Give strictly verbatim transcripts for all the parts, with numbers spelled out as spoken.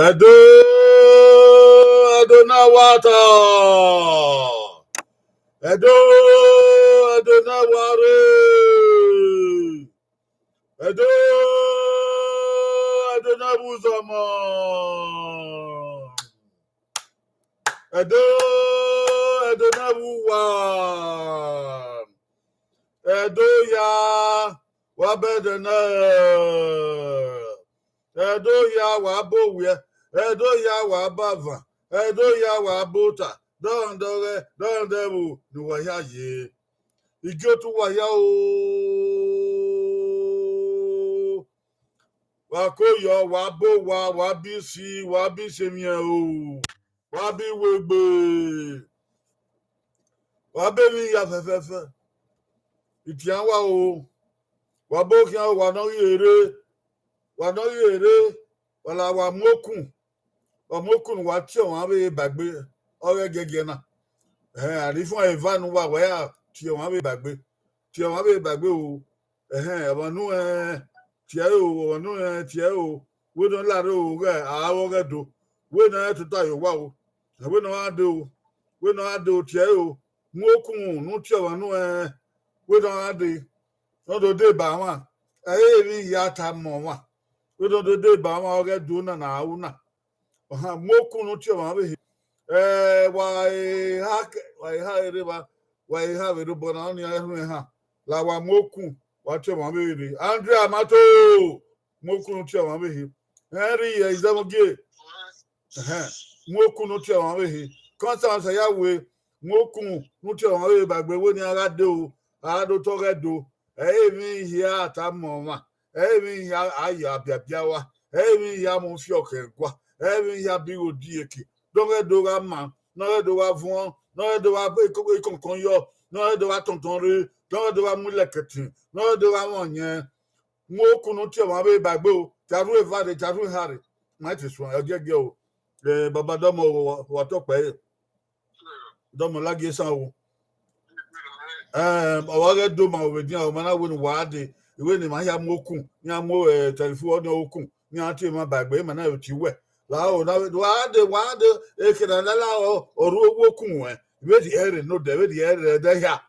Ẹdo, Ẹdo na wa ta. Ẹdo, Ẹdo na wa rre. Ẹdo, Ẹdo na vbe uzọmọ. Ẹdo, Ẹdo na vbe uwa. Ẹdo ya, wa bẹdẹ na. Ẹdo ya wa bọ owiẹ, Ẹdo ya wa bọ avan, Ẹdo ya wa bọ ota, dọndọghẹ, dọndẹvbo ne uwa hia ye. Igie otu uwa hia o. Wa ko yọ, wa bọ owa, wa bọ isi, wa bọ isẹmwiẹn o. Wa bọ iwegbe. Wa bọ emwi hia fẹfẹfẹ. Itian wa o. Wa bọ khian o, wa ne ọ ghi rre. Wa ne ọ ghi rre. Wa la wa mu okun. Wa mu okun ne uwa tie ọmwa vbe ba egbe, ọghe giẹgiẹ na. Ẹhẹn, arifuan eva ne uwa, wa ya tie ọmwa vbe ba egbe. Tie ọmwa vbe ba egbe o. Ẹhẹn, ọmwa nuẹn tie ẹre o, ọmwa nuẹn tie ẹre o. Wẹ ne ọ lare o, ghẹ a vbe ọghẹ do. Wẹ ne ọ tota ye owa o. Wẹ ne ọ gha dee o. Wẹ ne ọ gha dee o, tie ẹre o. Mu okun ne u tie ọmwa nuẹn. Wẹ ne ọ gha dee. Ne ọ do deba ọmwa. Ẹ i re emwi hia ta mọ ọmwa. Wẹ ne ọ do deba ọmwa, ọghe Ẹdo na ne a ru na. Ọhan, mu okun ne u tie ọmwa vbe ehe. Ẹ, wa eha ke, wa eha rre evba, wa eha vbe rre obọ na, ọnii a rhuẹn ehan. La wa mu okun, wa tie ọmwa vbe rre. Andrea Mato, mu okun ne u tie ọmwa vbe ehe. Henry Ezẹmọgie, ẹhẹn, mu okun ne u tie ọmwa vbe ehe. Constance Ayawe, mu okun ne u tie ọmwa vbe ehe ba egbe, wẹ ne iran gha dee o, a do ta ọghẹ do. Ẹ i re emwi hia ta mọ ọmwa. Ẹ i re emwi hia a ya biabia ua. Ẹ i re emwi hia mu fiọkhẹ gua. Ẹ i re emwi hia bi gho die eke. ne ọ ghẹ do gha ma, ne ọ ghẹ do gha vuọn, ne ọ ghẹ do gha ikọnkọn yọ, ne ọ ghẹ do gha tọntọn rre, ne ọ ghẹ do gha mu ilẹkẹtin, ne ọ ghẹ do gha mwẹ ọyẹn. Mu okun ne u tie ọmwa vbe ba egbe o, te a rhu eva rre, te a rhu eha rre. Ma te suẹn, ọ giẹgiẹ o. Eh, baba dọmọ, wa tọ kpẹre. Dọmọ, lagie esan o. Em, ọ wa ghẹ do ma vbe dian, ọ ma na wẹ ne wa dee, I wẹ ne ima hia mu okun, iran mu, eh, telephone ọnii okun, iran tie emwa ba egbe, ima na ro tie uwẹ. La o, na wa dee, wa dee, ekena lala ọ, ọ ru owa okun ruẹn. I vbe rhie ẹre ne odẹ, I vbe rhie ẹre ẹdẹ hia.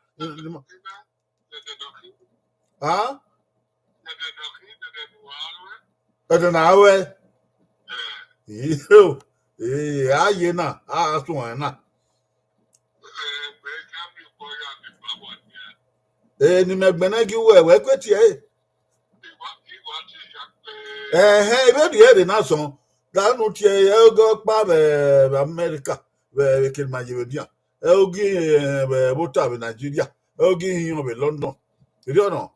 Ah? Ẹdẹ na ruẹ. Iyo, eh, a ye na, a suẹn na. Eh, ne imẹ gbẹnnẹ gie uwẹ, wẹ kue tie ẹre. Ẹhẹn, I vbe rhie ẹre na sọn. Danu tie ẹre, ẹgọ ọkpa vbe, vbe America, vbe, vbe ekene ma ye vbe dian. Ẹ ogi, eh, vbe, vbe ota vbe Nigeria. Ẹ ogi ihiọn vbe London. Erriọ nọ?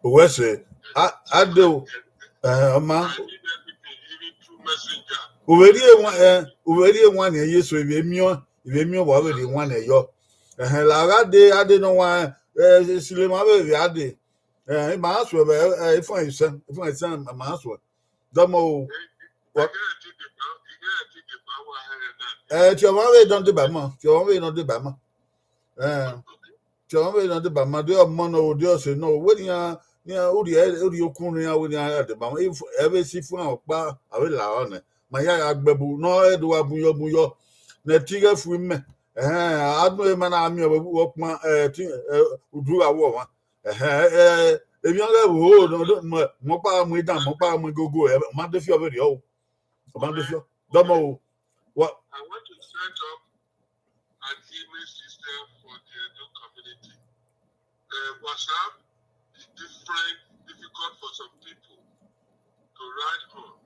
Uwẹ sẹ, a, a de o, eh, ọ ma. U vbe rhie wan, eh, u vbe rhie wan nian ye so, I vbe miẹn, I vbe miẹn wa vbe rhie wan nian yọ. Ẹhẹn, la gha dee, a dee ne ọ wan, eh, silema vbe vbe a dee. Eh, ima suẹ vbe, eh, ifan isẹn, ifan isẹn ma suẹ. Dọmọ o. Wa-, eh, tie ọmwa vbe nọ deba ma, tie ọmwa vbe nọ deba ma. Eh, tie ọmwa vbe nọ deba ma, de ọmọ nọ, de ọse nọ, wẹ nian, nian, u rhie, u rhie okun ne iran, wẹ nian ya deba ma. If, ẹ vbe si fuan ọkpa, a vbe la ọnẹ. Ma ya gha gbe ẹbu, ne ọ do wa bun yọ, bun yọ. Ne ẹtin ghẹ fu imẹ. Ẹhẹn, a nu emwa na miẹn vbe ọkpan, eh, ẹtin, eh, udu gha wọ ọmwa. Ẹhẹn, eh, emwi ọghe ẹvbo ho, nọ, nọ, mọ, mọ ọkpa mu idan, mọ ọkpa mu igogo, eh, ọ ma de fiọ vberriọ o. Ọ ma de fiọ. Dọmọ o. Wa- I want to set up an email system for the Edo community. Uh, WhatsApp is different, difficult for some people to write on.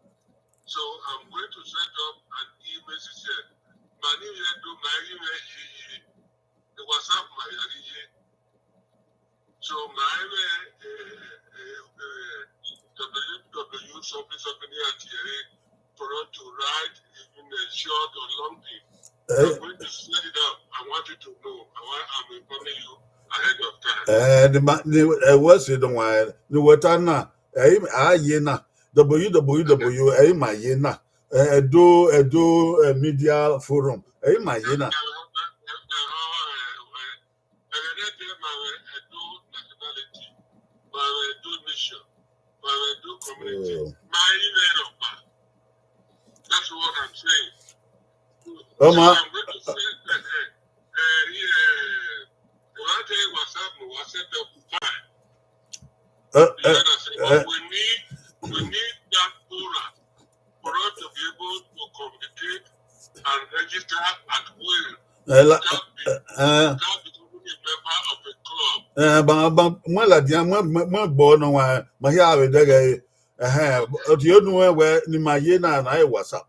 So I'm going to set up an email system. Mani ye do my email ye, ye. The WhatsApp my ye. So my email, uh, uh, uh, W W something something at Toronto, right? Even a short or long thing. Eh. I'm going to set it up. I want you to know. I want, I'm informing you ahead of time. Eh, ni ma, ni, eh, what's it, don't worry. Ni weta na, eh, a ye na. W W W, eh, ma ye na. Eh, Edo, Edo, eh, Media Forum, eh, ma ye na. Ẹghẹ ne ẹdẹ ma vbe Edo nationality, ma vbe Edo nation, ma vbe Edo community, ma i vbe rhọkpa. That's what I'm saying. Ọma. So I'm going to say, eh, eh, eh, yeah, the one thing WhatsApp, WhatsApp, fine. Eh, eh, eh. But we need, we need that forum for us to be able to communicate and register at will. Eh, la, without be-, eh, eh, without becoming a member of a club. Eh, ba, ba, mwa ladian, mwa, mwa, mwa gbọ nọ wa, ma hia vbe dẹghe. Ẹhẹn, ọtiọnu wẹ, ne ima ye na, na e WhatsApp.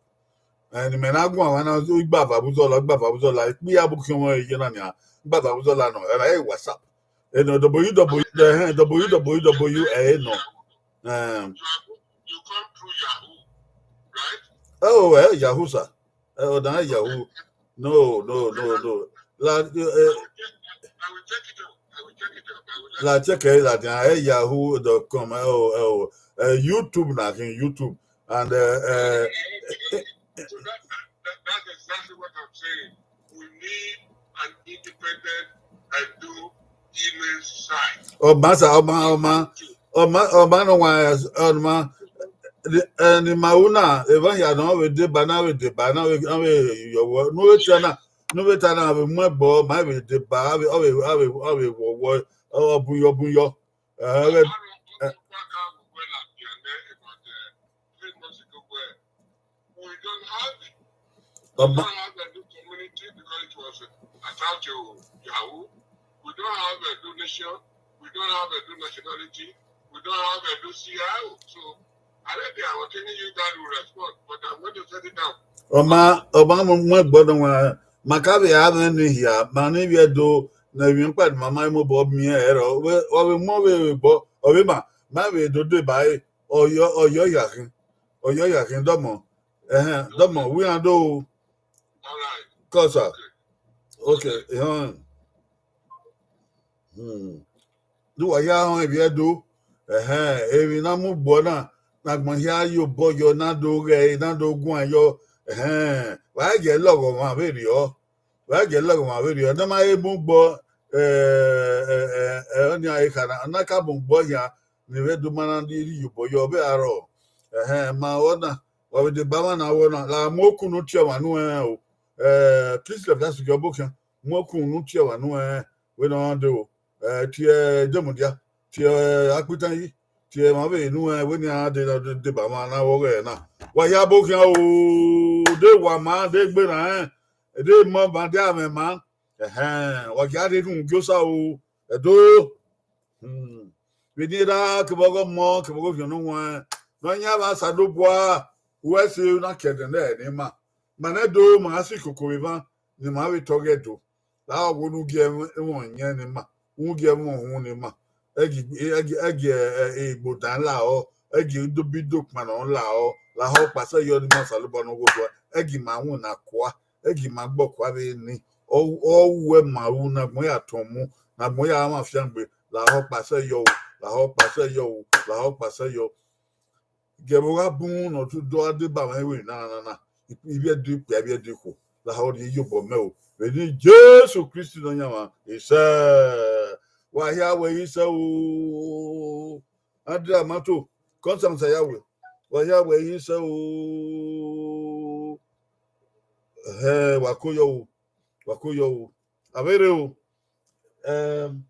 Eh, ne imẹ na guan wa na, igbava vbe uzọla, igbava vbe uzọla, ikpia bu khian ye na nia, igbava vbe uzọla nọ, ẹna e WhatsApp. Eh, no, W W W, eh, W W W, eh, no. Um, you come through Yahoo, right? Oh, eh, Yahoo, sir. Eh, oh, that Yahoo. No, no, no, no. La, eh, I will check, I will check it out. I will check it out. I will let you know. La check it out. Eh, yahoo dot com. Eh, oh, eh, oh. Eh, YouTube na, I think YouTube. And, eh, eh, so that, that, that's exactly what I'm saying. We need an independent Edo email site. Ọma sa, ọma, ọma, ọma, ọma nọ wa, ọma, eh, ne ima ru na, evba hia nọ vbe deba, na vbe deba, na vbe, na vbe yọ vbọ, ne u vbe tie na, ne u vbe ta na vbe mu ẹgbọ, ma vbe deba, a vbe, ọ vbe, a vhe, a vhe wọwọ, ọ bun yọ, bun yọ. Eh, eh, we don't have it. We don't have a new community because it was attached to Yahoo. We don't have a new nation. We don't have a new nationality. We don't have a new C I O. So, I don't think I was telling you that will respond, but I'm going to set it down. Ọma, ọma mu, mu ẹgbọ nọ wa, ma ka vbe a mwẹ ni hia, ma ni vbe do, na emwi ọkpa ne ma ma mu obọ miẹn ẹrọ, ọ vbe mu ọ vbe vbe bọ, ọ vbe ma, ma vbe do deba ẹre, ọ yọ, ọ yọ hia khin. Ọyọ ya khin dọmọ. Ẹhẹn, dọmọ, we iran do. All right. Kọsa. Okay. Okay, ehẹn. Hmm. Do wa ya họn ivbi Ẹdo. Ẹhẹn, emwi na mu gbo na, ne agbọn hia ye obọ yọ, na do ghẹ, na do guan yọ. Ẹhẹn, wa ghẹ lọghọ mwa vberriọ. Wa ghẹ lọghọ mwa vberriọ. Ne ma he mu gbo, eh, eh, eh, eh, ọni a kha na, na ka mu gbo hia, ne vbe do ma na di ye obọ yọ vbe arọ. Ẹhẹn, ma ọna, wa vbe deba mwa na wọ na, la mu okun ne u tie ọmwa nuẹn o. Eh, Christian Classic ọbokhian, mu okun ne u tie ọmwa nuẹn, wẹ ne ọ dee o. Eh, tie Demudia, tie Akpitanyi, tie ma vbe nuẹn, wẹ ne iran de, de, deba mwa na wọ ghẹ na. Wa hia ọbokhian o, de wa ma, de gbe na rẹn, de mọ ma, de amwẹ ma. Ẹhẹn, wa gia rre unu gie Osa o, Ẹdo. Hmm. Vbene I ra kevbe ọghe ọmọ, kevbe ọghe ọviọn ne ọ wan, ne ọ yan vbe Osanobua, uwẹ sẹ na ke ẹdẹnẹrẹ ne ima. Ma nẹ do, ma gha si koko vbe emwa ne ima vbe tọ ghe Ẹdo. La ọ wẹ ne u gie ẹmwẹ ọyẹn ne ima, u gie ẹmwẹ uhunmwu ne ima. Ẹgi, ẹgi, ẹgi, eh, eh, igbodan lahọ, ẹgi idobi idokpan ne ọ lahọ, lahọ kpasẹ yọ ne ima Osanobua ne ọ ghodua, ẹgi ma winna kua, ẹgi ma gbọkua vbe ni, ọ, ọ wẹ ma ru ne agbọn ya tọn mu, ne agbọn ya mwa fiangbe, lahọ kpasẹ yọ o, lahọ kpasẹ yọ o, lahọ kpasẹ yọ. Gie vbe ọ gha bun ne ọ tu do gha deba mwẹ vbe na na na, ivbi Ẹdo ikpia, ivbi Ẹdo ikhuo, lahọ rhie ye obọ mẹ o, vbe eni Jesu Kristi Nọyaẹnmwa, isẹ. Wa hia wẹ isẹ o. Andrea Mato, Constance Ayawe, wa hia wẹ isẹ o. Ẹhẹn, wa ko yọ o, wa ko yọ o. Avbe rre o. Ẹm,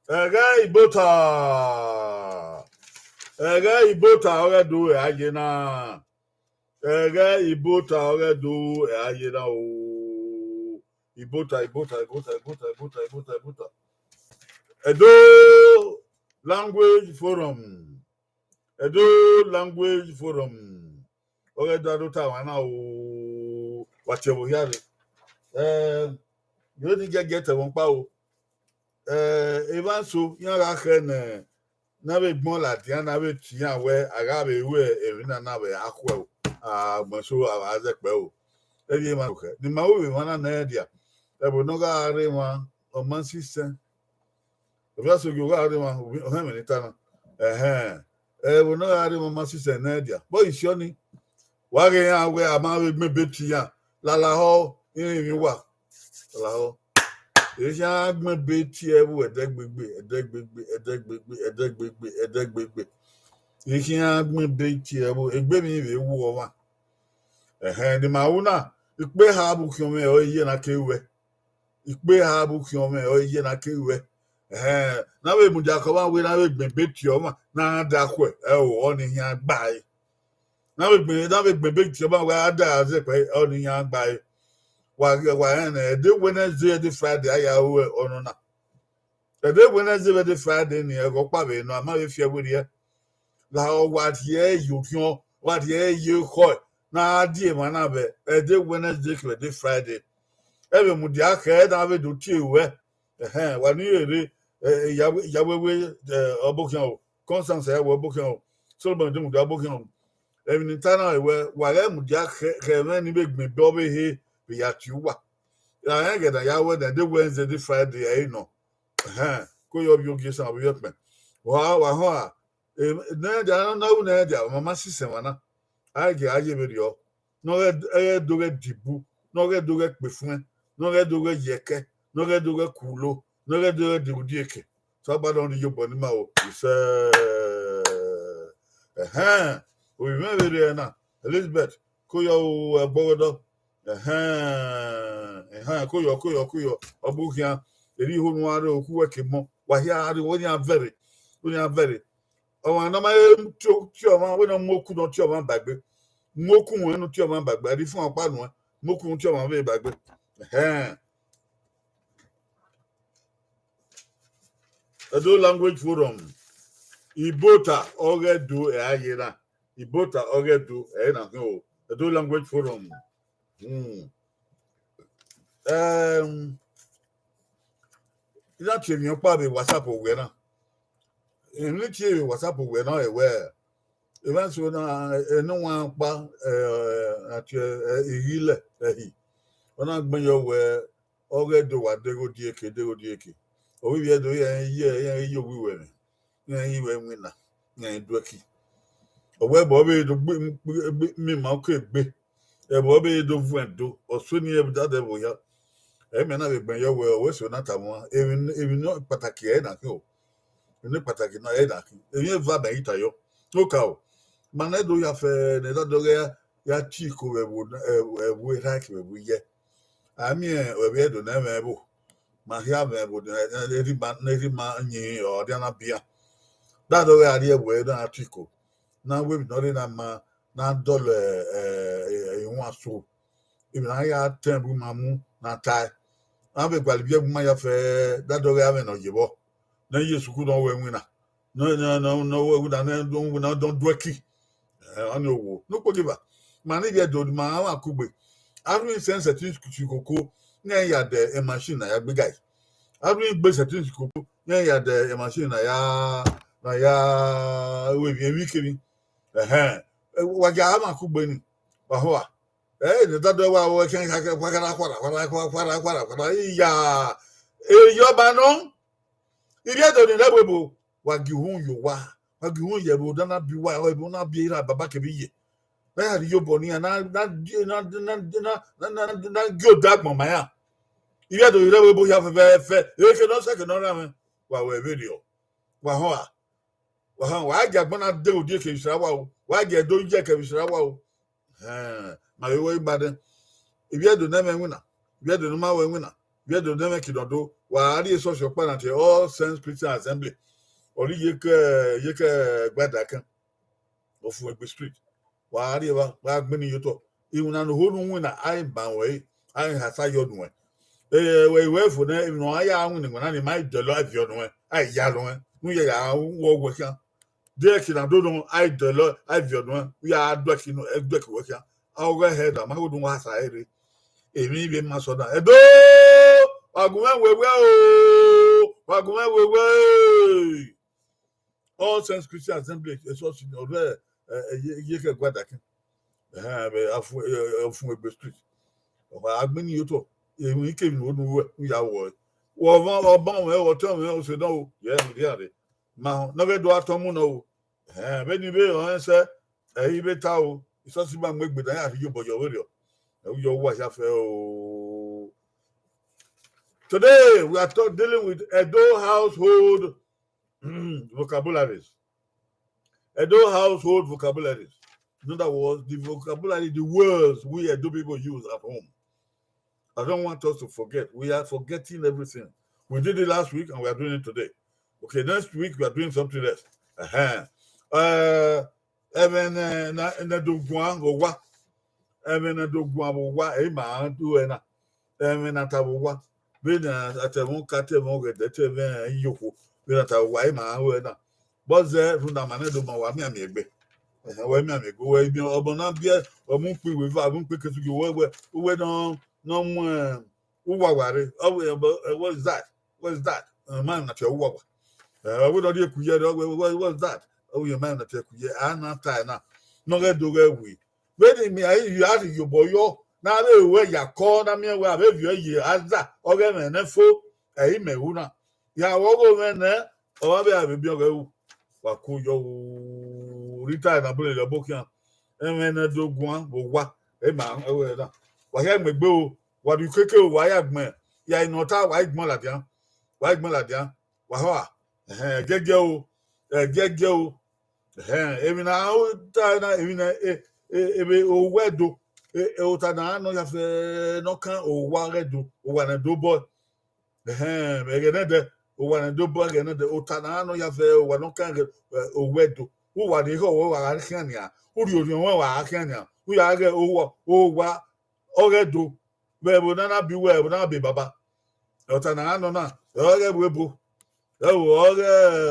ẹghẹ Ibota, ẹghẹ Ibota ọghe Ẹdo ẹ a ye na. Ẹghẹ Ibota ọghe Ẹdo ẹ a ye na o. Ibota, Ibota, Ibota, Ibota, Ibota, Ibota, Ibota. Ẹdo Language Forum. Ẹdo Language Forum. Ọghe Ẹdo a do ta emwa na o, wa tie ẹvbo hia rre. Eh, yọ ni giẹgiẹ ta ẹvbo ọkpa o. Eh, evba eso, iran gha khẹ ne, ne a vbe gbọn ladian, ne a vbe tie iran wẹ, a gha vbe ru emwi na na vbe akhuẹ o, agbọn eso a vbe zẹkpẹ o. Ẹ vbe emwa khẹ, ne ima ru vbe emwa na nẹ dia, ẹvbo ne ọ gha rre emwa, ọ ma sisẹ. Ovbi Asogie, ọ gha rre emwa, ọ hẹn ẹmwẹ ne I ta na. Ẹhẹn. Ẹvbo ne ọ gha rre emwa ma sisẹ nẹ dia. But isiọ ni, wa ghe iran wẹ a ma vbe gbẹn ebe tie iran. Lalahọ, irinmwi wa. Lalahọ. Ẹ i khian gbẹn ebe tie ẹvbo ẹdẹgbegbe, ẹdẹgbegbe, ẹdẹgbegbe, ẹdẹgbegbe, ẹdẹgbegbe. Ẹ i khian gbẹn ebe tie ẹvbo, egbe emwi vbe wu ọmwa. Ẹhẹn, ne ima ru na, ikpe eha vbe ukhiọn mwẹ ọre iye na ke ruẹ. Ikpe eha vbe ukhiọn mwẹ ọre iye na ke ruẹ. Ẹhẹn, ne a vbe mudia ke ọmwa wẹ ne a vbe gbẹn ebe tie ọmwa, ne a da khuẹ, ẹ o, ọni iran gba ẹre. Ne a vbe gbẹn, ne a vbe gbẹn ebe tie ọmwa wẹ a da zẹkpẹ, ọni iran gba ẹre. Wa ghi, wa rẹn nẹ, ẹdẹ Wednesday, ẹdẹ Friday, a ya ru ọnọ na. Ẹdẹ Wednesday vbe ẹdẹ Friday ni, ẹghẹ ọkpa vbe nọ, a ma vbe fi ẹvbo rriẹ. La ọ wa rhie ye orhiọn, wa rhie ye ekhọe, ne a die emwa na vbe ẹdẹ Wednesday kevbe ẹdẹ Friday. Ẹ vbe mudia khẹ, na vbe do tie ruẹ. Ẹhẹn, wa ni rere, eh, ya wẹ, ya wẹ wẹ, eh, ọbokhian o, Constance ya wẹ ọbokhian o, Solomon de mudia ọbokhian o. Emwi ne I ta na wẹ, wa ghẹ mudia khẹ, khẹ mwẹ ni vbe gbẹn ebe ọvbehe vbe ya tie uwa. Ra rẹn ghẹ na ya wẹ nẹ, ẹdẹ Wednesday, ẹdẹ Friday, ẹ i nọ. Ẹhẹn, ko yọ vbe ogie esan vbe ọkpẹn. Wa, wa họn a, eh, nẹ dia, na ru nẹ dia, ma ma sisẹ emwa na. A i gie a ye vberriọ. Ne ọ ghẹ, ẹ ghẹ do ghẹ dibu, ne ọ ghẹ do ghẹ kpefuẹn, ne ọ ghẹ do ghẹ yẹkẹ, ne ọ ghẹ do ghẹ kulo, ne ọ ghẹ do ghẹ dibudieke. Osanobua nọ rhie ye obọ ne ima o, isẹ. Ẹhẹn, ovbi mwẹ vbe rre na, Elizabeth, ko yọ o, ẹgbọghọdọ. Ẹhẹn, ẹhẹn, ko yọ, ko yọ, ko yọ, ọbokhian, erriọ iho ne uwa rre, okhuo uwẹ ke mọ, wa hia rre, wẹ ne iran vẹrre, wẹ ne iran vẹrre. Ọmwa ne ọ ma he tie, tie ọmwa, wẹ ne ọ mu okun ne ọ tie ọmwa ba egbe. Mu okun ruẹn ne u tie ọmwa ba egbe, ẹre I fuẹn ọkpa nuẹn, mu okun ne u tie ọmwa vbe ba egbe. Ẹhẹn. Edo Language Forum. Ibota ọghe Ẹdo ẹ a ye na. Ibota ọghe Ẹdo ẹ i na khin o. Edo Language Forum. Hmm. Ẹm, I na tie emwi ọkpa vbe WhatsApp owẹ na. Emwi ne I tie vbe WhatsApp owẹ na, ẹ wẹ, Evba eso na, ene uwa kpa, eh, a tie, eh, ighilẹ ẹhi. Ọ na gbẹn yọ wẹẹ, ọghe Ẹdo wa deghẹ odieke, deghẹ odieke. Ovbi ivbi Ẹdo, iran ye, iran ye owiwẹ mwẹ, iran ye iwẹ winna, iran ye duẹki. Ọ wẹẹ ẹbọ vbe do gbe, gbe, gbe, miẹn ima ke gbe. Ẹbọ vbe do vuẹn do, ọ sẹ eni ẹdadẹ vbe oya. Ẹ mẹ na vbe gbẹn yọ wẹẹ, ọ wẹẹ eso na tama uwa, emwi, emwi ne kpataki ẹre na khin o. Emwi ne kpataki na ẹre na khin. Emwi eva mẹ i ta yọ. Oka o. Ma nẹ do ya fẹ ne da dọghe ya, ya tie iko vbe ẹvbo, ẹvbo erha ke vbe ẹvbo iyẹ. A miẹn ẹvbo Ẹdo ne ẹmwẹ ẹvbo. Ma hia mwẹ ẹvbo ne, ne erha ima, ne erha ima yin ọ dia na bian. Da dọghe a rhie ẹvbo ẹre na tie iko. Na wẹ emwi ne ọ rre na ma, na dọlọ, eh, eh, ihuan so. Emwi ne a ya tẹn bu ima mu na tae. A vbe gualọ ibiẹgu ima ya fẹ, da dọghe amwẹ ne ọ ye vbọ. Ne ye sukuru ne ọ wẹ winna. Ne, ne, ne, ne ọ wẹ winna, ne, ne, ne ọ dọn duẹki. Eh, ọni owo. Ne ukpoghieva. Ma ne ivbi Ẹdo ma ra kugbe. A rhie sẹtin sikoko, ne ya dẹ machine na ya gbe gai. A rhie igbe sẹtin sikoko, ne ya dẹ machine na ya, na ya ru emwi, emwi kemwi. Ẹhẹn. Eh, wa gia ma kugbe ni. Wa hua. Eh, ne da dọghe wa wẹ kẹn kha kha kha kha kha kha kha kha kha kha kha. Iya. Eyọ ba nọ. Ivbi Ẹdo ni rre ẹvbo ebo, wa gie uhunmwu ye owa, wa gie uhunmwu ye ẹvbo ne a na biẹ uwa, ẹvbo ne a na biẹ erha baba kevbe iye. Na ya rhie iyobọ ne iran na, na, na gie odẹ agbọn ma iran. Ivbi Ẹdo ni rre ẹvbo ebo hia fẹfẹfẹ, eke ne ọ sẹ eke ne ọ rran mwẹ, wa wẹ vberriọ. Wa họn a. Wa họn, wa gie agbọn na deghẹ odieke vbe Isarawa o. Wa gie Ẹdo ye ẹkẹ vbe Isarawa o. Ẹhẹn, ma vbe wẹ Ibadan. Ivbi Ẹdo ne ẹmwẹ winna, ivbi Ẹdo ne ma wẹ winna, ivbi Ẹdo ne ẹmwẹ kidodo. Wa rrie esọsi ọkpa na tie All Saints Christian Assembly. Ọ rre iyeke, iyeke Gbadakan. Ofumwegbe Street. Wa rrie evba, wa gbẹn ni ye otọ. Iwinna ne oho ne u winna, a i ban ruẹ, a i hasa yọ nuẹn. Eh, wẹ, wẹ fo nẹ, emwi ne ọ ya winna iwinna ni, ma i dẹlọ, a i viọ nuẹn, a i ya nuẹn, ne u ya ya wọ wẹ khian. De ẹki na do nọ, a i dẹlọ, a i viọ nuẹn, u ya duẹki nu, ẹ duẹki wẹ khian. A ọghe hẹ da, ma gho do wa sa ẹre. Emwi vbe ma sọ na. Ẹdo, wa gu mwẹ wewe o, wa gu mwẹ wewe. All Saints Christian Assembly, esọsi ọ rre, eh, eh, ye, ye ke Gbadakan. Ẹhẹn, vbe Afu-, eh, Ofumwegbe Street. Ọ ma gbẹn ni ye otọ, emwi kemwi ne u ru, u ya wọọ. Wọ ọmọ, ọmọ mwẹ, wọ ọtẹn mwẹ, ọse nọ o, yẹ, emwi rhie rre. Ma họn, ne ọ ghẹ do a tọn mu nọ o. Ẹhẹn, vbene I vbe rẹn sẹ, ẹ i vbe ta o, esọsi ma mu egbe da, iran rhie iyobọ yọ vberriọ. Ẹ u yọ uwa hia fẹ o. Today, we are talk-, dealing with Edo household vocabularies. Edo household vocabularies. In other words, the vocabulary, the words we Edo people use at home. I don't want us to forget. We are forgetting everything. We did it last week and we are doing it today. Okay, next week we are doing something else. Uh-huh. Uh, ẹmwẹ ne, na, ne do guan vbe owa. Ẹmwẹ ne do guan vbe owa, ẹ i ma do ẹre na. Ẹmwẹ ne a ta vbe owa. Vbene a ta ẹmwẹ ọka, ta ẹmwẹ ọghẹdẹ, ta ẹmwẹ iyokhuo. Vbene a ta vbe owa, ẹ i ma do ẹre na. Vbọzẹ rhunmwuda ma nẹ do ma wa mianmian egbe. Ẹhẹn, wẹ mianmian egbe. Wẹ miẹn ọmọ na biẹ, ọ mu ukpo iweva, mu ukpo eketugi, wẹ, wẹ, wẹ nọ, nọ mu, eh, uwawa rre. Ọ wẹ, eh, what is that? What is that? Eh, ma na tie uwawa. Eh, ọ wẹ nọ rhie ku ye, ọ wẹ, what, what is that? Ọ wẹ ma na tie ku ye. A na ta ẹre na. Ne ọ ghẹ do ghẹ wi. Vbene imẹ a i ya rhie iyobọ yọ, ne avbe ruẹ ya kọ, na miẹn wẹ avbe viọ ye aza, ọghe ẹmwẹ nẹ fo, ẹ i mẹ ru na. Ya vbe ọghe mwẹ nẹ, ọ vbe avbe biẹ ọghẹ ru. Wa ku yọ ru, rita na bun lele ọbo khian. Ẹmwẹ ne do guan vbe owa, ẹ ma ru ẹre na. Wa hia mu egbe o, wa rhie ukeke o, wa ya gbẹn, ya i nọ ọta, wa i gbẹn ladian, wa i gbẹn ladian, wa họa, ẹhẹn, ẹgiẹgiẹ o, ẹgiẹgiẹ o. Ẹhẹn, emwi ne a ta na, emwi ne, e, e, emwi owa Ẹdo, e, e, ota ne a nọ ya fẹ ne ọ kan owa ọghe Ẹdo, owa ne do bọ. Ẹhẹn, ẹghẹ nẹdẹ, owa ne do bọ ẹghẹ nẹdẹ, ota ne a nọ ya fẹ owa ne ọ kan ẹghẹ, eh, owa Ẹdo. Uwa rhie ekhọe, wa gha khian nian, u rhie orhiọn ruẹ, wa gha khian nian, u ya ghe owa, owa ọghe Ẹdo, vbe ẹvbo ne a na biẹ uwa, ẹvbo ne a na biẹ baba. Ọta ne a nọ na, ọghe ẹvbo ebo, ẹvbo ọghe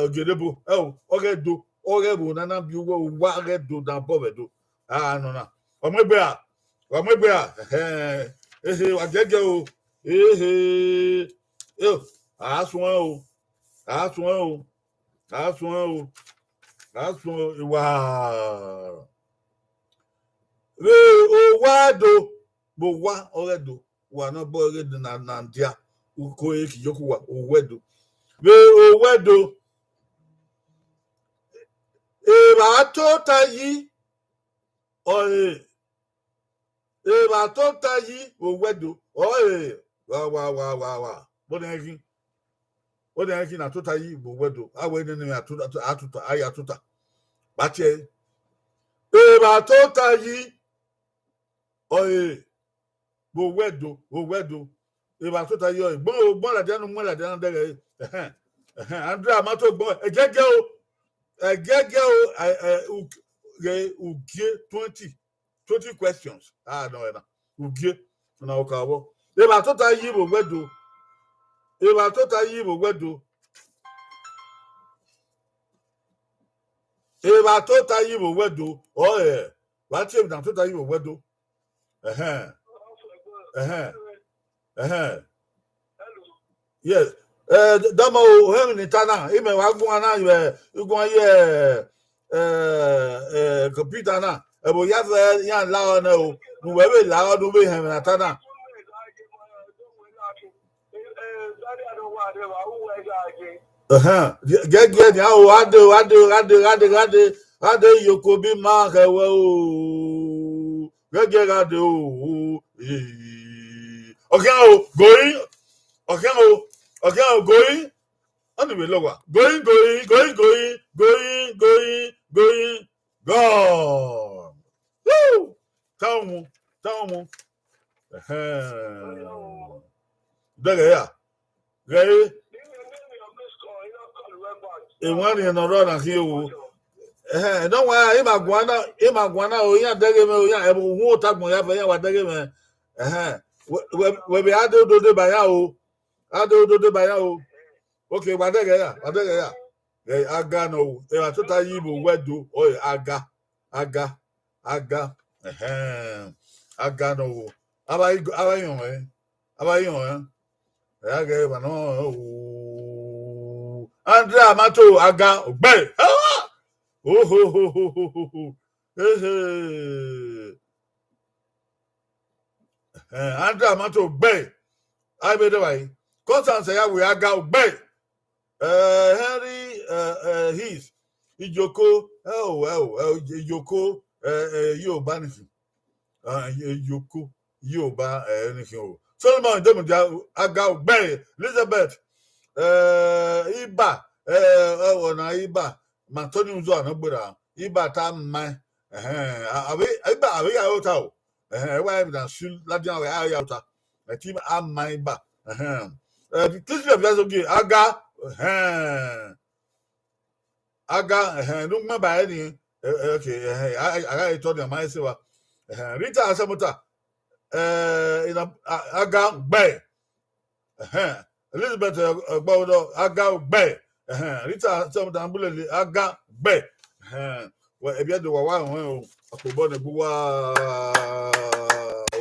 Ogiedebo, ẹvbo ọghe Ẹdo, ọghe ẹvbo ne a na biẹ uwa, owa ọghe Ẹdo ne a bọ vbe Ẹdo. A nọ na. Wa mu egbe ra? Wa mu egbe ra? Ẹhẹn. Ehe, wa giẹgiẹ o. Ehe. Eo, a suẹn o. A suẹn o. A suẹn o. Asọn wa. Vbe owa do, vbe owa ọghe do, wa ne ọ bọ ghe na, na dia, uko e ki yoku wa, owẹdo. Vbe owẹdo, evba tota yi, ọre, evba tota yi vbe owẹdo, ọre, wa, wa, wa, wa, wa. Bọdẹ ẹghin, bọdẹ ẹghin na tota yi vbe owẹdo, a wẹ nene atuta, atuta, a ya tuta. Ba tie, evba tota yi, ọre, vbe owẹdo, vbe owẹdo. Evba tota yi ọre. Gbọn, gbọn ladian, mu ladian dẹghe. Ẹhẹn, ẹhẹn, Andrea ma to gbọn. Ẹgẹgẹ o, ẹgẹgẹ o, ẹ, ẹ, u-, ghe ugie twenty, twenty questions. Ah, no, na. Ugie, na oka vbọ. Evba tota yi vbe owẹdo. Evba tota yi vbe owẹdo. Evba tota yi vbe owẹdo. Ọre, wa tie evba tota yi vbe owẹdo. Ẹhẹn. Ẹhẹn. Ẹhẹn. Yes. Eh, dọmọ o, ohẹn ni ta na, imẹ wa guan na, ẹ, iguan ye, eh, eh, computer na. Ẹvbo ya fẹ iran la ọ nẹ o. Ne uwẹ vbe la ọ, ne u vbe hẹn ẹmwẹ ne a ta na. Ẹhẹn. Gẹgiẹ nian o, a de, a de, a de, a de, a de, a de, yoko bi ma khẹ wẹ o. Gẹgiẹ gha de o. Ọkhian o, gori. Ọkhian o, ọkhian o, gori. Ọni vbe lọgha. Gori, gori, gori, gori, gori, gori, gori. God. Woo! Thank you, thank you. Ẹhẹn. Dẹghẹ ya. Ghẹ re. Emwa ni ne ọ rrọọ na khian o. Ẹhẹn, ne ọ wa, ima guan na, ima guan na o, iran dẹghe mwẹ o, iran, ẹvbo uhunmwu ota agbọn ya fẹ, iran wa dẹghe mwẹ. Ẹhẹn. Wẹ, wẹ, wẹ vbe a de odode ba iran o. A de odode ba iran o. Ok, wa dẹghe ya, wa dẹghe ya. Ẹ, aga nọ o, evba tota yi vbe owẹdo, ọre aga, aga, aga, ẹhẹn, aga nọ o. Avbe a i, avbe a i họn ẹn, avbe a i họn ẹn. Ẹ gha ghẹ evba nọ o. Andrea ma to aga, ogbẹe. Ohohohoho. Ehe. Eh, Andrea ma to ogbẹe. A i vbe dẹ vba yi. Constance ya wẹ aga ogbẹe. Eh, Henry, eh, eh, His. Ijoko, ẹ o, ẹ o, ẹ o, Ijoko, eh, eh, Yoruba nation. Ah, Ijoko, Yoruba, eh, nation o. Solomon Demudia, aga ogbẹe. Elizabeth, eh, Iba, eh, ẹ o, na Iba. Ma Anthony Uzo anọ gbera. Iba ta ma. Ẹhẹn, a, avbe, Iba, avbe ya ota o. Ẹhẹn, ẹ wa emwi na su ladian wẹ a ya ota. Ẹ ti a ma Iba. Ẹhẹn. Eh, Kingsley Obiasogie, aga, ẹhẹn. Aga, ẹhẹn, ne u gbẹn ba ẹre ni, eh, eh, okay, ẹhẹn, a, a, a gha tọ ni, a ma ẹse wa. Ẹhẹn, Rita Asemota, eh, ina, a, aga gbẹ. Ẹhẹn, Elizabeth, eh, eh, Gbọdọ, aga gbẹ. Ẹhẹn, Rita Asemota Ambulele, aga gbẹ. Ẹhẹn, wẹ, ẹbiẹ do wa wa họn o, akpobọ ne gbu wa.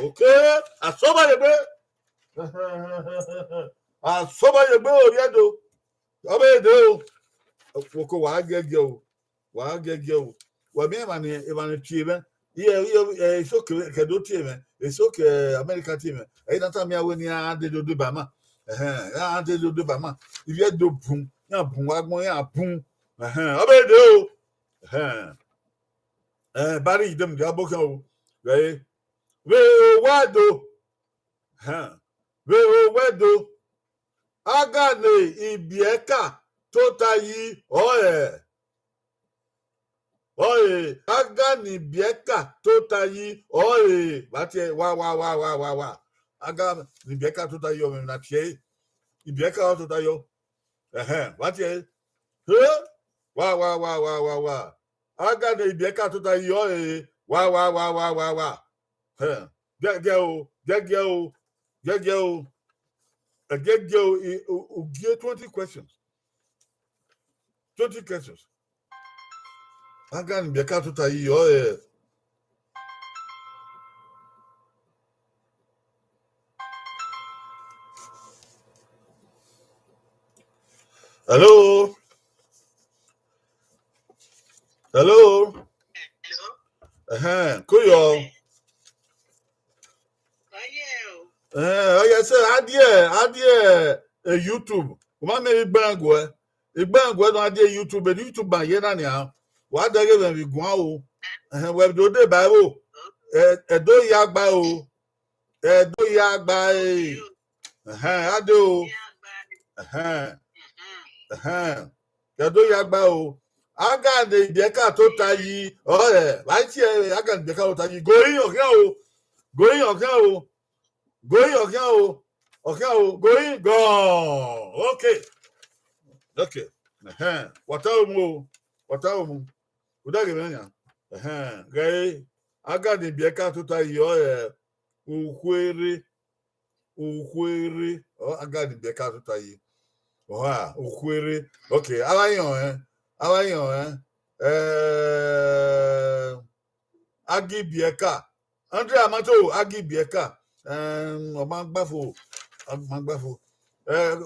Okay, asoba ye gbe. Asoba ye gbe o, rhie do. Ọ vbe de o. Woko wa giẹgiẹ o. Wa giẹgiẹ o. Wa miẹn emwa ni, emwa ni tie mwẹ. Iye, iye, eh, eso ke, ke do tie mwẹ. Eso ke America tie mwẹ. Ẹ i na tama iran wẹ ne iran dede odeba ma. Ẹhẹn, iran dede odeba ma. Ivbi Ẹdo bun, iran bun, wa gbọn iran bun. Ẹhẹn, ọ vbe de o. Ẹhẹn. Eh, Barry Idem dia bokhan o. Vbe, vbe owa do. Ẹhẹn. Vbe owa do. Aga ne ibiẹka tota yi ọre. Ọre, aga ne ibiẹka tota yi ọre. Vba tie, wa, wa, wa, wa, wa, wa. Aga ne ibiẹka tota yi ọre, na tie. Ibiẹka ọ tota yọ. Ẹhẹn, vba tie. He? Wa, wa, wa, wa, wa, wa. Aga ne ibiẹka tota yi ọre. Wa, wa, wa, wa, wa, wa. Ẹhẹn. Giẹgiẹ o, giẹgiẹ o, giẹgiẹ o. Ẹ giẹgiẹ o, i, u, u gie twenty questions. Twenty questions. Aga ne ibiẹka tota yi ọre. Hello? Hello. Ẹhẹn, ko yọ. Ẹhẹn, ọ ya sẹ, a die, a die, eh, YouTube. U ma miẹn igberanguẹ. Igberanguẹ nọ a die YouTube, eni YouTube ma ye na nian. Wa dẹghe mwẹ vbe guan o. Ẹhẹn, wẹ do deba ẹvbo. Ẹ, Ẹdo ya gba o. Ẹdo ya gba e. Ẹhẹn, a de o. Ẹhẹn. Ẹhẹn. Ẹdo ya gba o. Aga ne ibiẹka tota yi. Ọ ẹ, wa tie ẹre, aga ne ibiẹka tota yi. Goyin ọkhian o. Goyin ọkhian o. Goyin ọkhian o. Ọkhian o. Goyin gọn. Okay. Okay. Ẹhẹn. Wa ta omu o. Wa ta omu. Uda ghe mwẹ yan. Ẹhẹn. Ghẹ e, aga ne ibiẹka tota yi, ọ ẹ, Ukhuere. Ukhuere, ọ, aga ne ibiẹka tota yi. Ọha, Ukhuere. Okay, a vba yan ọnrẹn, a vba yan ọnrẹn. Eh, Agibiẹka. Andre Amato, Agibiẹka. Em, ọ ma gba fo, ọ ma gba fo. Eh,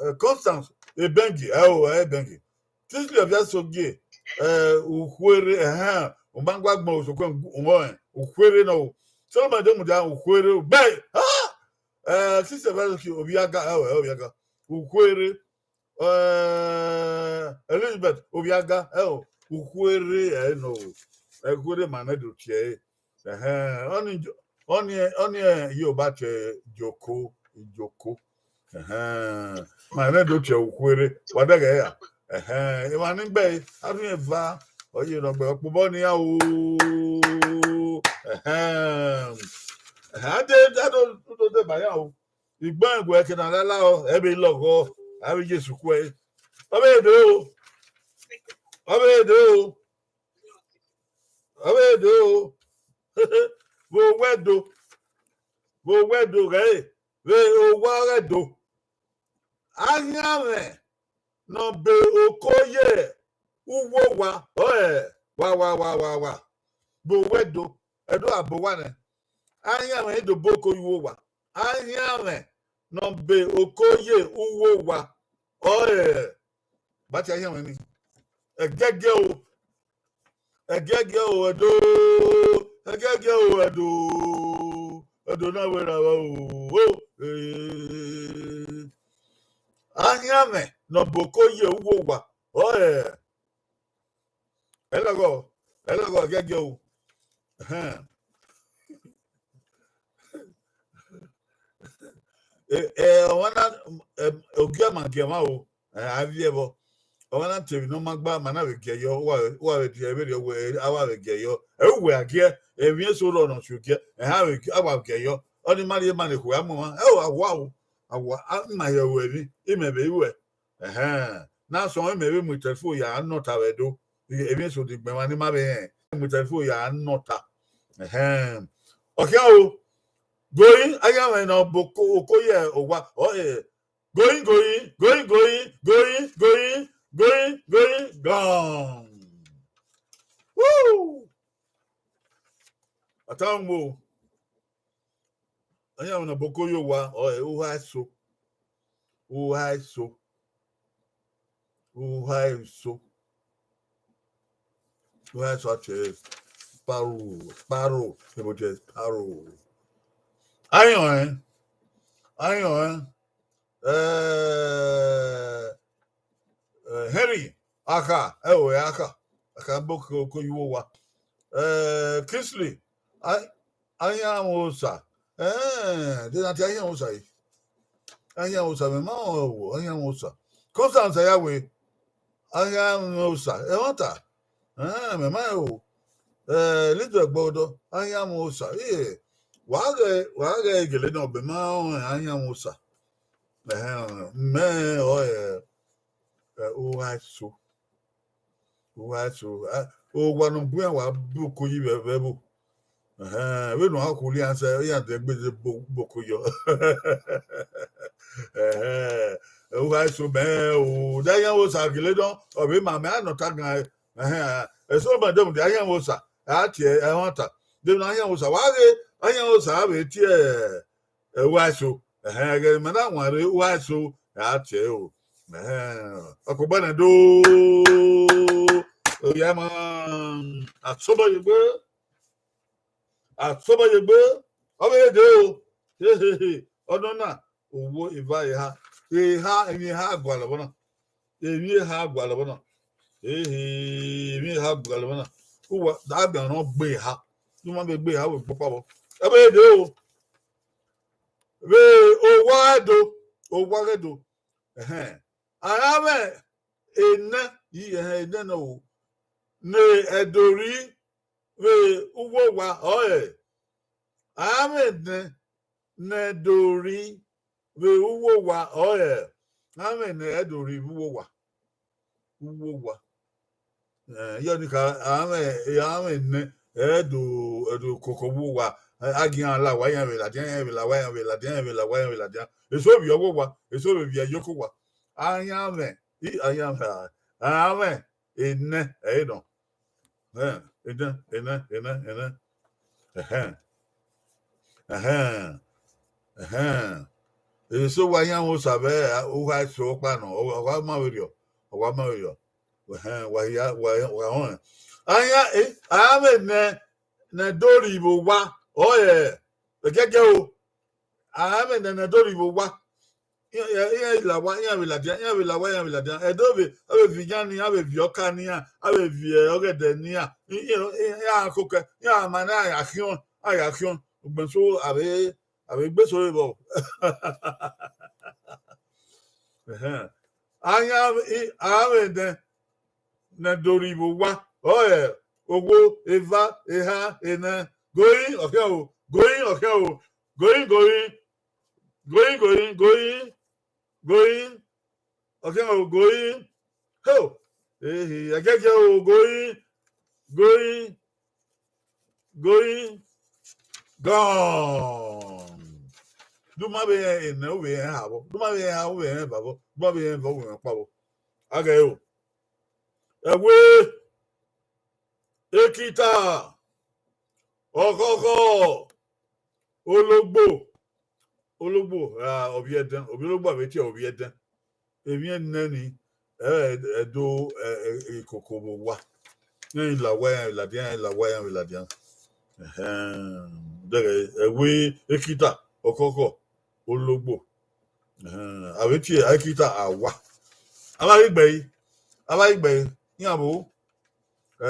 eh, Constance, Ebengi, ẹ o, Ebengi. Kingsley Obiasogie, eh, Ukhuere, ẹhẹn, u ma gba gbọn osokun, u ma rẹn, Ukhuere nọ o. Solomon Demudia, Ukhuere, bẹe, ah! Eh, Kingsley Obiasogie, Ovbiaga, ẹ o, ẹ o, Ovbiaga. Ukhuere, eh, Elizabeth, Ovbiaga, ẹ o, Ukhuere, ẹ nọ o. Ukhuere ma nẹ do tie ẹre. Ẹhẹn, ọni, ọni, ọni, eh, Yoruba tie Ijoko, Ijoko. Ẹhẹn, ma nẹ do tie Ukhuere, wa dẹghẹ ya. Ẹhẹn, emwa ni gbe, a rhie eva, ọ ye nọ gbe, ọkpobọ ni ya o. Ẹhẹn, ẹhẹn, a de, a do, do deba ya o. Igberanguẹ ke na lala ọ, ẹ vbe lọghọ, a vbe Jesu khuẹ. Ọ vbe do o. Ọ vbe do o. Ọ vbe do o. Vbe owẹ do. Vbe owẹ do ghẹ re. Vbe owa ọghẹ do. Ahianmwẹ ne ọ be oko ye uwu owa, ọ ẹ, wa, wa, wa, wa, wa. Vbe owẹ do. Ẹdo a bo owa nẹ. Ahianmwẹ do bo oko ye uwu owa. Ahianmwẹ ne ọ be oko ye uwu owa, ọ ẹ, ba tie ahianmwẹ ni. Ẹgẹgẹ o. Ẹgẹgẹ o, Ẹdo. Ẹgẹgẹ o, Ẹdo. Ẹdo na wẹ ra vba o. O, eh. Ahianmwẹ ne ọ be oko ye uwu owa, ọ ẹ, ẹ lọghọ, ẹ lọghọ, ẹgẹgẹ o. Ẹhẹn. Eh, eh, ọmwa na, eh, ogiẹ ma gie mwa o, eh, a viẹ vbọ. Ọmwa na te emwi ne ọ ma gba, ma na vbe gie yọ, uwa vbe, uwa vbe die vberriọ wẹ, a wa vbe gie yọ. Ẹ uwẹ a giẹ, emwi eso rrọọ ne ọ si ogiẹ, ẹ ha vbe, a wa gie yọ. Ọni ma rhie ma ne ekhue a mu mwa, ẹ o, a wa o, a wa, a ma ye ru emwi, imẹ vbe ruẹ. Ẹhẹn, na sọn imẹ vbe mu telephone ya nọ ọta vbe Ẹdo. Emwi eso ni gbẹn mwa ne ima vbe rẹn, mu telephone ya nọ ọta. Ẹhẹn. Ọ khian o, going, ahianmwẹ ne ọ be oko, oko ye owa, ọ, eh, going, going, going, going, going, going, going, going, gone. Woo! Ọta mu o. Ahianmwẹ ne ọ be oko ye owa, ọ, eh, uha eso. Uha eso. Uha eso. Uha eso a tie sparrow, sparrow, ebo tie sparrow. Ahian, eh? Ahian, eh? Eh, eh, Henry, Akha, ẹ o, ẹ Akha. Akha be oko, oko ye uwu owa. Eh, Kingsley, a, Ahianmwẹ Osa. Eh, de na tie Ahianmwẹ Osa yi. Ahianmwẹ Osa, mẹ ma rẹn wo, Ahianmwẹ Osa. Constance Ayawe, Ahianmwẹ Osa, ẹmwata. Eh, mẹ ma rẹn wo. Eh, Elizabeth Gbodo, Ahianmwẹ Osa. Iye, wa ghẹ, wa ghẹ gele nọ, mẹ ma rẹn Ahianmwẹ Osa. Ẹhẹn, mẹ ọ, eh, eh, uha eso. Uha eso. Ah, owa ne ọ bu iran wa bu oko yi vbe, vbe ẹvbo. Ẹhẹn, vbene ọ gha khulo iran sẹ, iran dẹ gbe dẹ bu, bu oko yọ. Ẹhẹn, uha eso mẹ o, de Ahianmwẹ Osa gele nọ, ọ vbe ma mẹ a nọ ọta gan. Ẹhẹn, eso ma dẹmwẹdẹ Ahianmwẹ Osa, a tie ẹmwata. De na Ahianmwẹ Osa, wa ghe Ahianmwẹ Osa a vbe tie, eh, uha eso. Ẹhẹn, ẹghẹ ne ima na wanrre uha eso, a tie o. Ẹhẹn, ọkpobọ nẹ do. Oya ma, asobọ ye egbe, asobọ ye egbe, ọ vbe dee o. Hehehe, ọnọna, owo eva eha, eha, emwi eha gualọ vbọ na, emwi eha gualọ vbọ na, ehe, emwi eha gualọ vbọ na. Uwa da bian nọ gbe eha, ne u ma vbe gbe eha vbe gbe ọkpa vbọ. Ọ vbe dee o. Vbe owa ghẹ do, owa ghẹ do. Ẹhẹn. A ra mwẹ enẹ, i ẹhẹn enẹ nọ o, ne Ẹdo rri vbe uwu owa ọre. A ra mwẹ enẹ ne Ẹdo rri vbe uwu owa ọre. A ra mwẹ enẹ Ẹdo rri vbe uwu owa. Uwu owa. Eh, yọ ni ka, a mwẹ, a mwẹ enẹ Ẹdo, Ẹdo koko vbe uwu owa. A, a gi iran la owa, iran vbe ladian, iran vbe la owa, iran vbe ladian, iran vbe la owa, iran vbe ladian. Eso vbe ọghe owa, eso vbe viẹ yoko owa. A ya mwẹ, i, a ya mwẹ, a mwẹ enẹ, ẹ i nọ. Eh, enẹ, enẹ, enẹ, enẹ. Ẹhẹn. Ẹhẹn. Ẹhẹn. Eso wa yan mwẹ Osa vbe uha eso ọkpa nọ, ọ wa ma vberriọ, ọ wa ma vberriọ. Ẹhẹn, wa hia, wa, wa họn. A ya, eh, a mwẹ enẹ ne Ẹdo rri vbe owa, ọre, ẹgẹgẹ o. A mwẹ enẹ ne Ẹdo rri vbe owa. Iran, iran, iran la owa, iran vbe ladian, iran vbe la owa, iran vbe ladian. Ẹdo vbe, a vbe viọ iyan ne iran, a vbe viọ ọka ne iran, a vbe viọ ọghẹdẹ ne iran. I, i, i, iran kokẹ, iran ma ne a ya khiọn, a ya khiọn. Ugbẹn so a vbe, a vbe gbe eso vbe vbọ. Ẹhẹn. A ya, i, a mwẹ enẹ ne Ẹdo rri vbe owa, ọre, owo, eva, eha, enẹ, goyin, ọ khian o, goyin, ọ khian o, goyin, goyin, goyin, goyin, goyin, goyin, ọ khian o, goyin, ho, ehe, ẹgẹgẹ o, goyin, goyin, goyin, gone. Du ma vbe rẹn enẹ, u vbe rẹn eha vbọ, du ma vbe rẹn eha, u vbe rẹn eva vbọ, du ma vbe rẹn eva, u vbe rẹn ọkpa vbọ. A ghẹ o. Ẹwe, ekita, ọkhọkhọ, ologbo, ologbo, ah, ovbi ẹdẹn, ovbi ologbo a vbe tie ovbi ẹdẹn. Emwi enẹ ni, ẹ, Ẹdo, ẹ, ẹ, ikoko vbe owa. Iran i la owa, iran vbe ladian, iran i la owa, iran vbe ladian. Ẹhẹn, dẹghẹ, ẹwe, ekita, ọkhọkhọ, ologbo. Ẹhẹn, a vbe tie ekita awa. A vbe ghi gbe ẹre, a vbe ghi gbe ẹre, iran vbo, eh,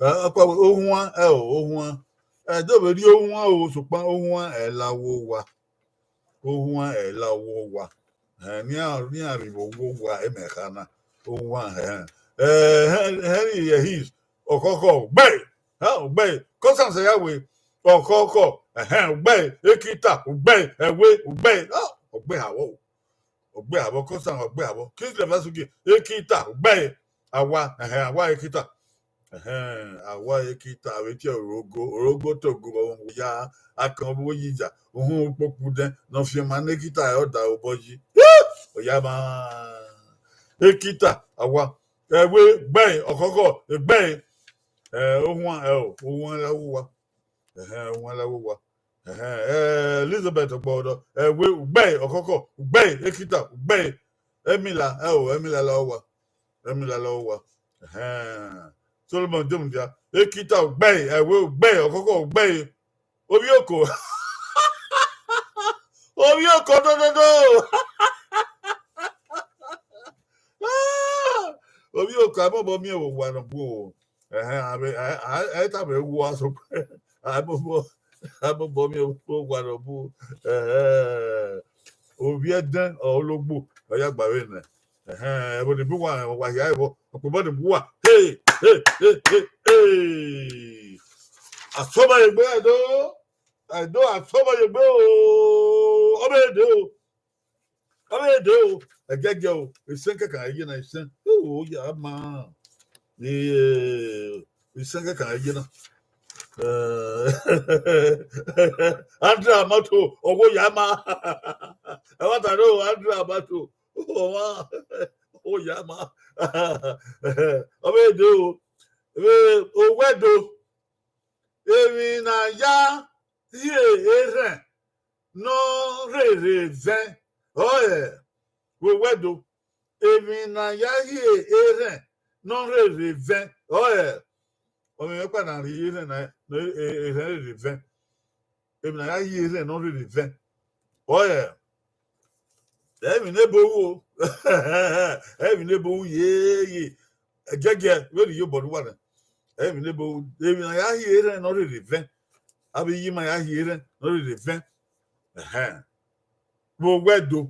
eh, ọkpa ohuan, ẹ o, ohuan. Ẹ do vbe rhie ohuan o, sokpan ohuan ẹ la owa owa. Ohuan ẹ la owa owa. Ẹ, ne iran, ne iran rhie vbe owa owa, emẹ kha na. Ohuan, ẹ, ẹ, Henry, ẹ, his, ọkhọkhọ, gbe, ẹ, gbe, Constance ya we, ọkhọkhọ, ẹhẹn, gbe, ekita, gbe, ẹwe, gbe, ọ, ọ gbe ha vbọ o. Ọ gbe ha vbọ, Constance, ọ gbe ha vbọ. Kingsley Vasugi, ekita, gbe, awa, ẹhẹn, awa ekita. Ẹhẹn, awa ekita vbe tie orogo, orogo togo vbe ya, akọn vbe oyiya, uhunmwu ukpokpu dẹn, ne ọ fian ma ne ekita ẹre ọ da obọ yi. Ọ ya ma, ekita, awa, ẹwe, gbe, ọkhọkhọ, gbe, ẹ, ohuan, ẹ o, ohuan la owa. Ẹhẹn, ohuan la owa. Ẹhẹn, ẹ, Elizabeth Ọgbọdọ, ẹwe, gbe, ọkhọkhọ, gbe, ekita, gbe, Emila, ẹ o, Emila la owa. Emila la owa. Ẹhẹn. Solomon Jomudia, ekita, gbe, ẹwe, gbe, ọkhọkhọ, gbe, ovbi oko. Ovbi oko dododo. Ovbi oko, a mobọ miẹn vbe owa nọ bu o. Ẹhẹn, a vbe, a, a, a i tama ẹre wu aso. A mobọ, a mobọ miẹn vbe owa nọ bu o. Ẹhẹn. Ovbi ẹdẹn, ọ, ologbo, ọ ya gba vbe nẹ. Ẹhẹn, ẹvbo ni bu uwa, wa hia ẹvbo, ọkpobọ ni bu uwa. Hey, hey, hey, hey, hey. Asobọ ye egbe, Ẹdo. Ẹdo, asobọ ye egbe o. Ọ vbe dee o. Ọ vbe dee o. Ẹgẹgẹ o. Esen kẹkan ye na esen. O ya ma. Ee, isen kẹkan ye na. Eh, Andra Mato, ọgho ya ma. Ẹ wa ta no, Andra Mato. Ọmwa, ọ ya ma. Ọ vbe dee o. Vbe owẹ do. Emwi ne a ya rhie erhẹn ne ọ rherhe vẹn, ọre vbe owẹ do. Emwi ne a ya hie erhẹn ne ọ rherhe vẹn, ọe, ọmwa mwẹ ọkpa na rhie erhẹn na, ne erhẹn rherhe vẹn. Emwi ne a ya hie erhẹn ne ọ rherhe vẹn, ọe, emwi ne ebo ru o, emwi ne ebo ru yeye, ẹgiẹgiẹ vbene iyobọ ne uwa nẹ, emwi ne ebo ru, emwi ne a ya hie erhẹn ne ọ rherhe vẹn, avbe iye ima ya hie erhẹn ne ọ rherhe vẹn. Ẹhẹn. Vbe owẹdo,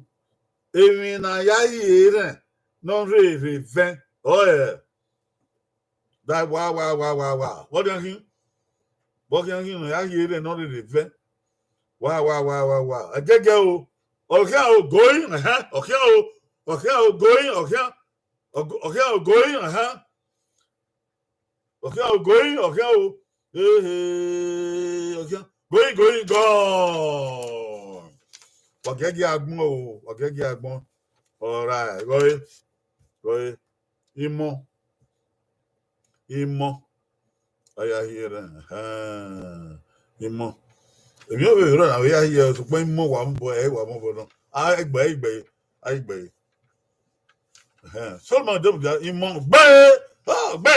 emwi ne a ya hie erhẹn ne ọ rherhe vẹn, ọe, da wa wa wa wa wa, vbe ọ khian khin, vbe ọ khian khin ne ọ ya hie erhẹn ne ọ rherhe vẹn, wa wa wa wa wa, ẹgiẹgiẹ o, ọ khian o, going, ẹhẹn, ọ khian o, ọ khian o, going, ọ khian, ọ khian o, going, ẹhẹn. Ọ khian o, going, ọ khian o. Ehe, ọ khian. Going, going, gone. Wa giẹgiẹ agbọn o, wa giẹgiẹ agbọn. All right, gọe, gọe. Imọ. Imọ. A ya hie erhẹn, ẹhẹn. Imọ. Emwi ọvbehe rrọọ ne a vbe ya hie, sokpan imọ wa mu obọ, ẹ wa mu obọ nọ. A gbe, a gbe, a gbe. Ẹhẹn. Solomọn demudia imọ gbe, ọ gbe.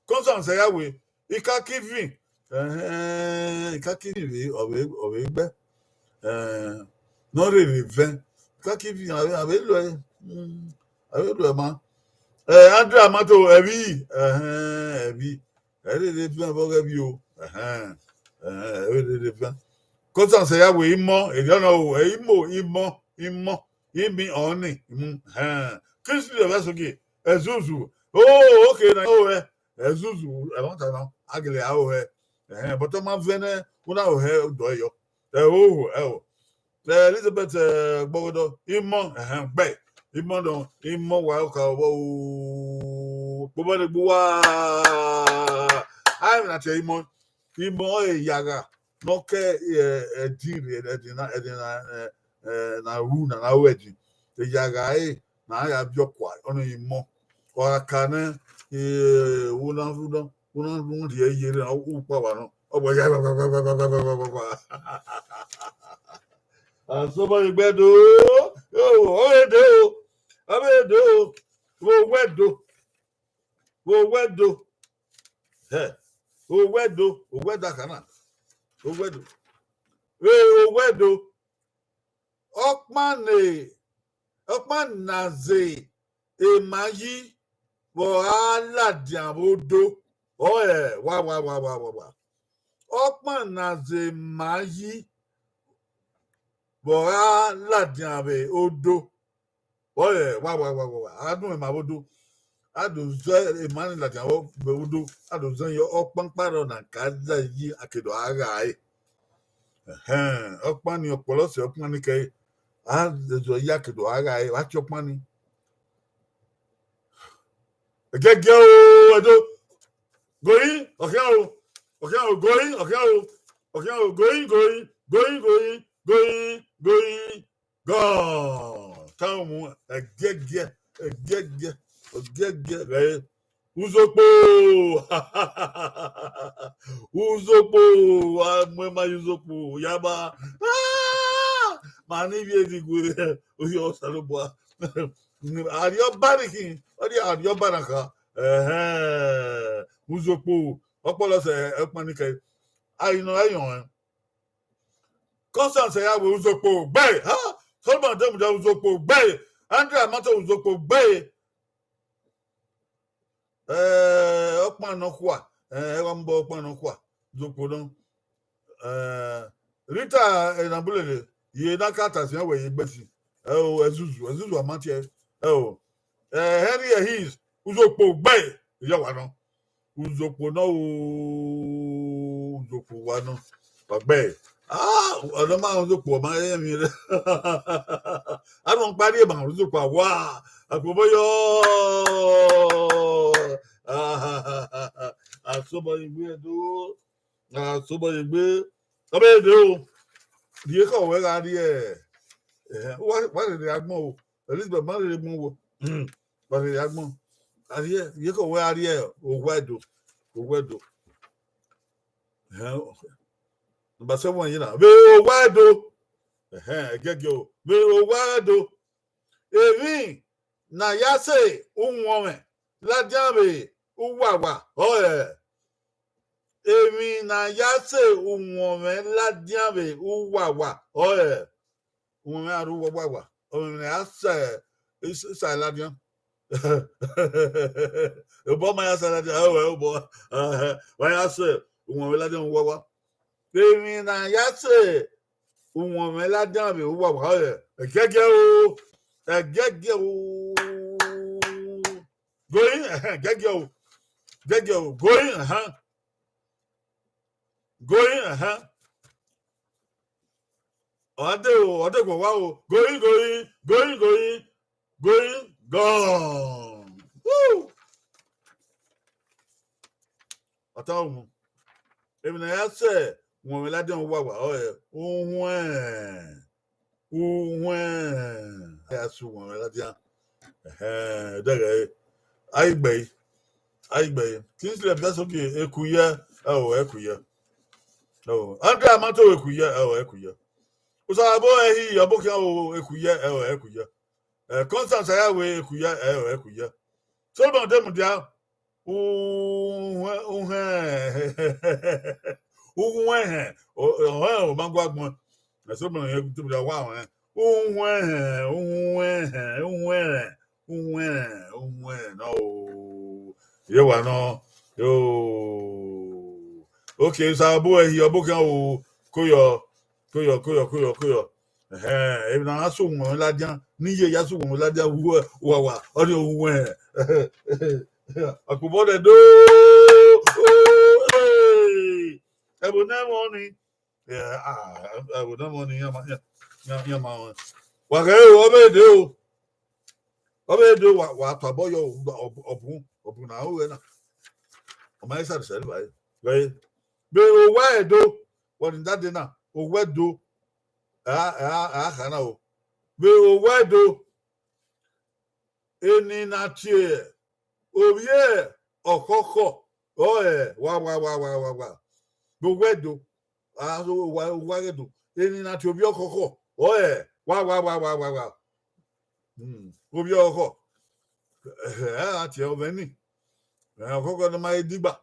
Constance ya wẹ, Ikakivin. Ẹhẹn, Ikakivin vbe, ọ vbe, ọ vbe gbe. Ẹhẹn, ne ọ rherhe vẹn. Ikakivin, a vbe, a vbe lo ẹre. Mm, a vbe lo ẹre ma. Eh, Andrea Amato, ẹvbi, ẹhẹn, ẹvbi. Ẹ rherhe vẹn vbe ọghe ẹvbi o. Ẹhẹn, ẹhẹn, ẹ rherhe vẹn. Constance ya wẹ imọ, erriọ nọ o, ẹ imo, imọ, imọ, imi ọni, imu, ẹhẹn. Kingsley Ọvẹsogie, Ẹzuzu. Oh, okay, na, oh, eh, Ẹzuzu, ẹmwata nọ, a gele a ho hẹ. Ẹhẹn, but ọ ma vẹ nẹ, u na ho hẹ odọ yọ. Ẹ o, ẹ o. Eh, Elizabeth, eh, Gbọgọdọ, imọ, ẹhẹn, gbe. Imọ nọ, imọ wa ọka ọvọ o. Kpobọ ne gbe uwa. A i na tie imọ. Imọ ọre iyagha ne ọ ke, eh, ẹdin rre, ẹdin na, ẹdin na, eh, eh, na ru na, na ru ẹdin. Iyagha ẹre ne a ya viọ kua, ọnii imọ. Ọ gha ka nẹ, eh, u na, u na, u na, u na rhie ye erha ukpọn wa nọ. Ọ wẹ ya, asọmọ egbe do, o, ọ vbe do, ọ vbe do, vbe owẹdo, vbe owẹdo, hẹ, owẹdo, owẹdo akana, owẹdo, vbe owẹdo, ọkpan ne, ọkpan ne a ze ema yi vbe ọ ra ladian vbe odo. Ọe, wa, wa, wa, wa, wa, wa. Ọkpan ne a ze ema yi vbe ọ ra ladian vbe odo. Ọe, wa, wa, wa, wa, wa. A dun ema vbe odo. A do zẹ ema ni ladian vbe odo. A do zẹ yọ ọkpankpa rọ na ka zẹ yi, a ke do a gha ẹre. Ẹhẹn, ọkpan ni ọkpọlọ sẹ ọkpan ni kẹre. A zẹ yi, a ke do a gha ẹre, a tie ọkpan ni. Ẹgẹgẹ o, ẹdo. Goyi, ọkhian o. Ọkhian o, goyi, ọkhian o. Ọkhian o, goyi, goyi, goyi, goyi, goyi, goyi. Gọ. Tau mu, ẹgẹgẹ, ẹgẹgẹ, ẹgẹgẹ, ghẹ. Uzokpo. Uzokpo, a mu ema ye uzokpo, ya ba. Ah! Ma ni vbe edi gue, oyi Osanobua. Arriọba ni khin, ọ di arriọba na kha. Ẹhẹn, uzokpo, ọkpọlọ sẹ ọkpan ni kẹre. Ayi nọ, ayi nọ. Constance ya wẹ uzokpo gbe. Ha? Solomon Ademuda uzokpo gbe. Andrea Amato uzokpo gbe. Eh, ọkpan nọkhua. Eh, ẹ wa mu obọ ọkpan nọkhua. Uzokpo nọ. Eh, Rita Enabulele, ye na ka ta siẹn wẹ ye gbe si. Ẹ o, Ẹzuzu, Ẹzuzu a ma tie. Ẹ o. Eh, Henry Ehis, uzokpo gbe. Ye wa nọ. Uzokpo nọ o, uzokpo wa nọ. Wa gbe. Ah, ọdọ ma uzokpo ma ye mi re. A nọ kpari ma uzokpo wa. Akpobọ yọ. Asọmọ egbe do. Asọmọ egbe. Ọ be de o. Rhie kọ wẹ gha rhie. Eh, wa, wa rhie agbọn o. Elizabeth, ma rhie agbọn o. Hmm. Wa rhie agbọn. A rhie, rhie kọ wẹ a rhie, owẹ do. Owẹ do. Eh, number seven ye na. Vbe owẹ do. Eh, ẹgẹgẹ o. Vbe owẹ do. Emwi ne a ya sẹ uwọnmwẹ ladian vbe uwawa ọrọre. Emwi ne a ya sẹ uwọnmwẹ ladian vbe uwawa ọrọre. Uwọnmwẹ a rre uwawa, emwi ne a ya sẹ, sa ladian. Obọ ma ya sẹ ladian, ẹ wẹ obọ, wa ya sẹ uwọnmwẹ ladian vbe uwawa. Emwi ne a ya sẹ uwọnmwẹ ladian vbe uwawa ọrọre. Ẹgiẹgiẹ o, ẹgiẹgiẹ o. Going, ẹhẹn, giẹgiẹ o. Giẹgiẹ o, going, ẹhẹn. Going, ẹhẹn. Ọ de o, ọ de gbọwa o. Going, going, going, going, going, gone. Woo! Ọta uwu. Emwi ne a ya sẹ uwọnmwẹ ladian uwawa ọrọre, uhuẹn. Uhuẹn. A ya sẹ uwọnmwẹ ladian. Ẹhẹn, dẹghẹ. A i gbe ẹre. A i gbe ẹre. Kingsley Obiasogie, eku yẹ, ẹ o, eku yẹ. Ẹ o, Andre Amato, eku yẹ, ẹ o, eku yẹ. Osanobua Ẹhi, ọbokhian o, eku yẹ, ẹ o, eku yẹ. Eh, Constance Ayawe, eku yẹ, ẹ o, eku yẹ. Solomon Demudia, uhuẹn, uhuẹn, uhuẹn, ọhẹn, ọ ma gua gbọn. Solomon Demudia wa ọhẹn. Uhuẹn, uhuẹn, uhuẹn, uhuẹn, uhuẹn, nọ o. Ye wa nọ. Yo. Okay, Osanobua Ẹhi, ọbokhian o, koyọ, koyọ, koyọ, koyọ, koyọ. Ẹhẹn, emwi ne a ya sẹ uwọnmwẹ ladian, ne iye ya sẹ uwọnmwẹ ladian vbe uwawa, ọ ni uhuẹn. Ọkpobọ nẹ do. Ẹvbo ne ẹmwẹ ọnii. Eh, ah, ẹvbo ne ẹmwẹ ọnii, iran ma, iran, iran, iran ma rẹn. Wa ghẹ o, ọ vbe de o. Ọ vbe de o, wa, wa tobọ yọ, ọ, ọ, ọbun, ọbun na ru ẹre na. Ọ ma i sa de sẹ vbe, vbe, vbe owa Ẹdo, wa ni dade na, owa Ẹdo, a, a, a kha na o. Vbe owa Ẹdo, eni na tie ovbi ọkhọkhọ, ọre wa, wa, wa, wa, wa, wa. Vbe owa Ẹdo, a, wa, wa, Ẹdo, eni na tie ovbi ọkhọkhọ, ọre wa, wa, wa, wa, wa, wa. Hmm, ovbi ọkhọkhọ, ẹ, a tie ọmwẹ ni. Ẹ, ọkhọkhọ ne ma he digba.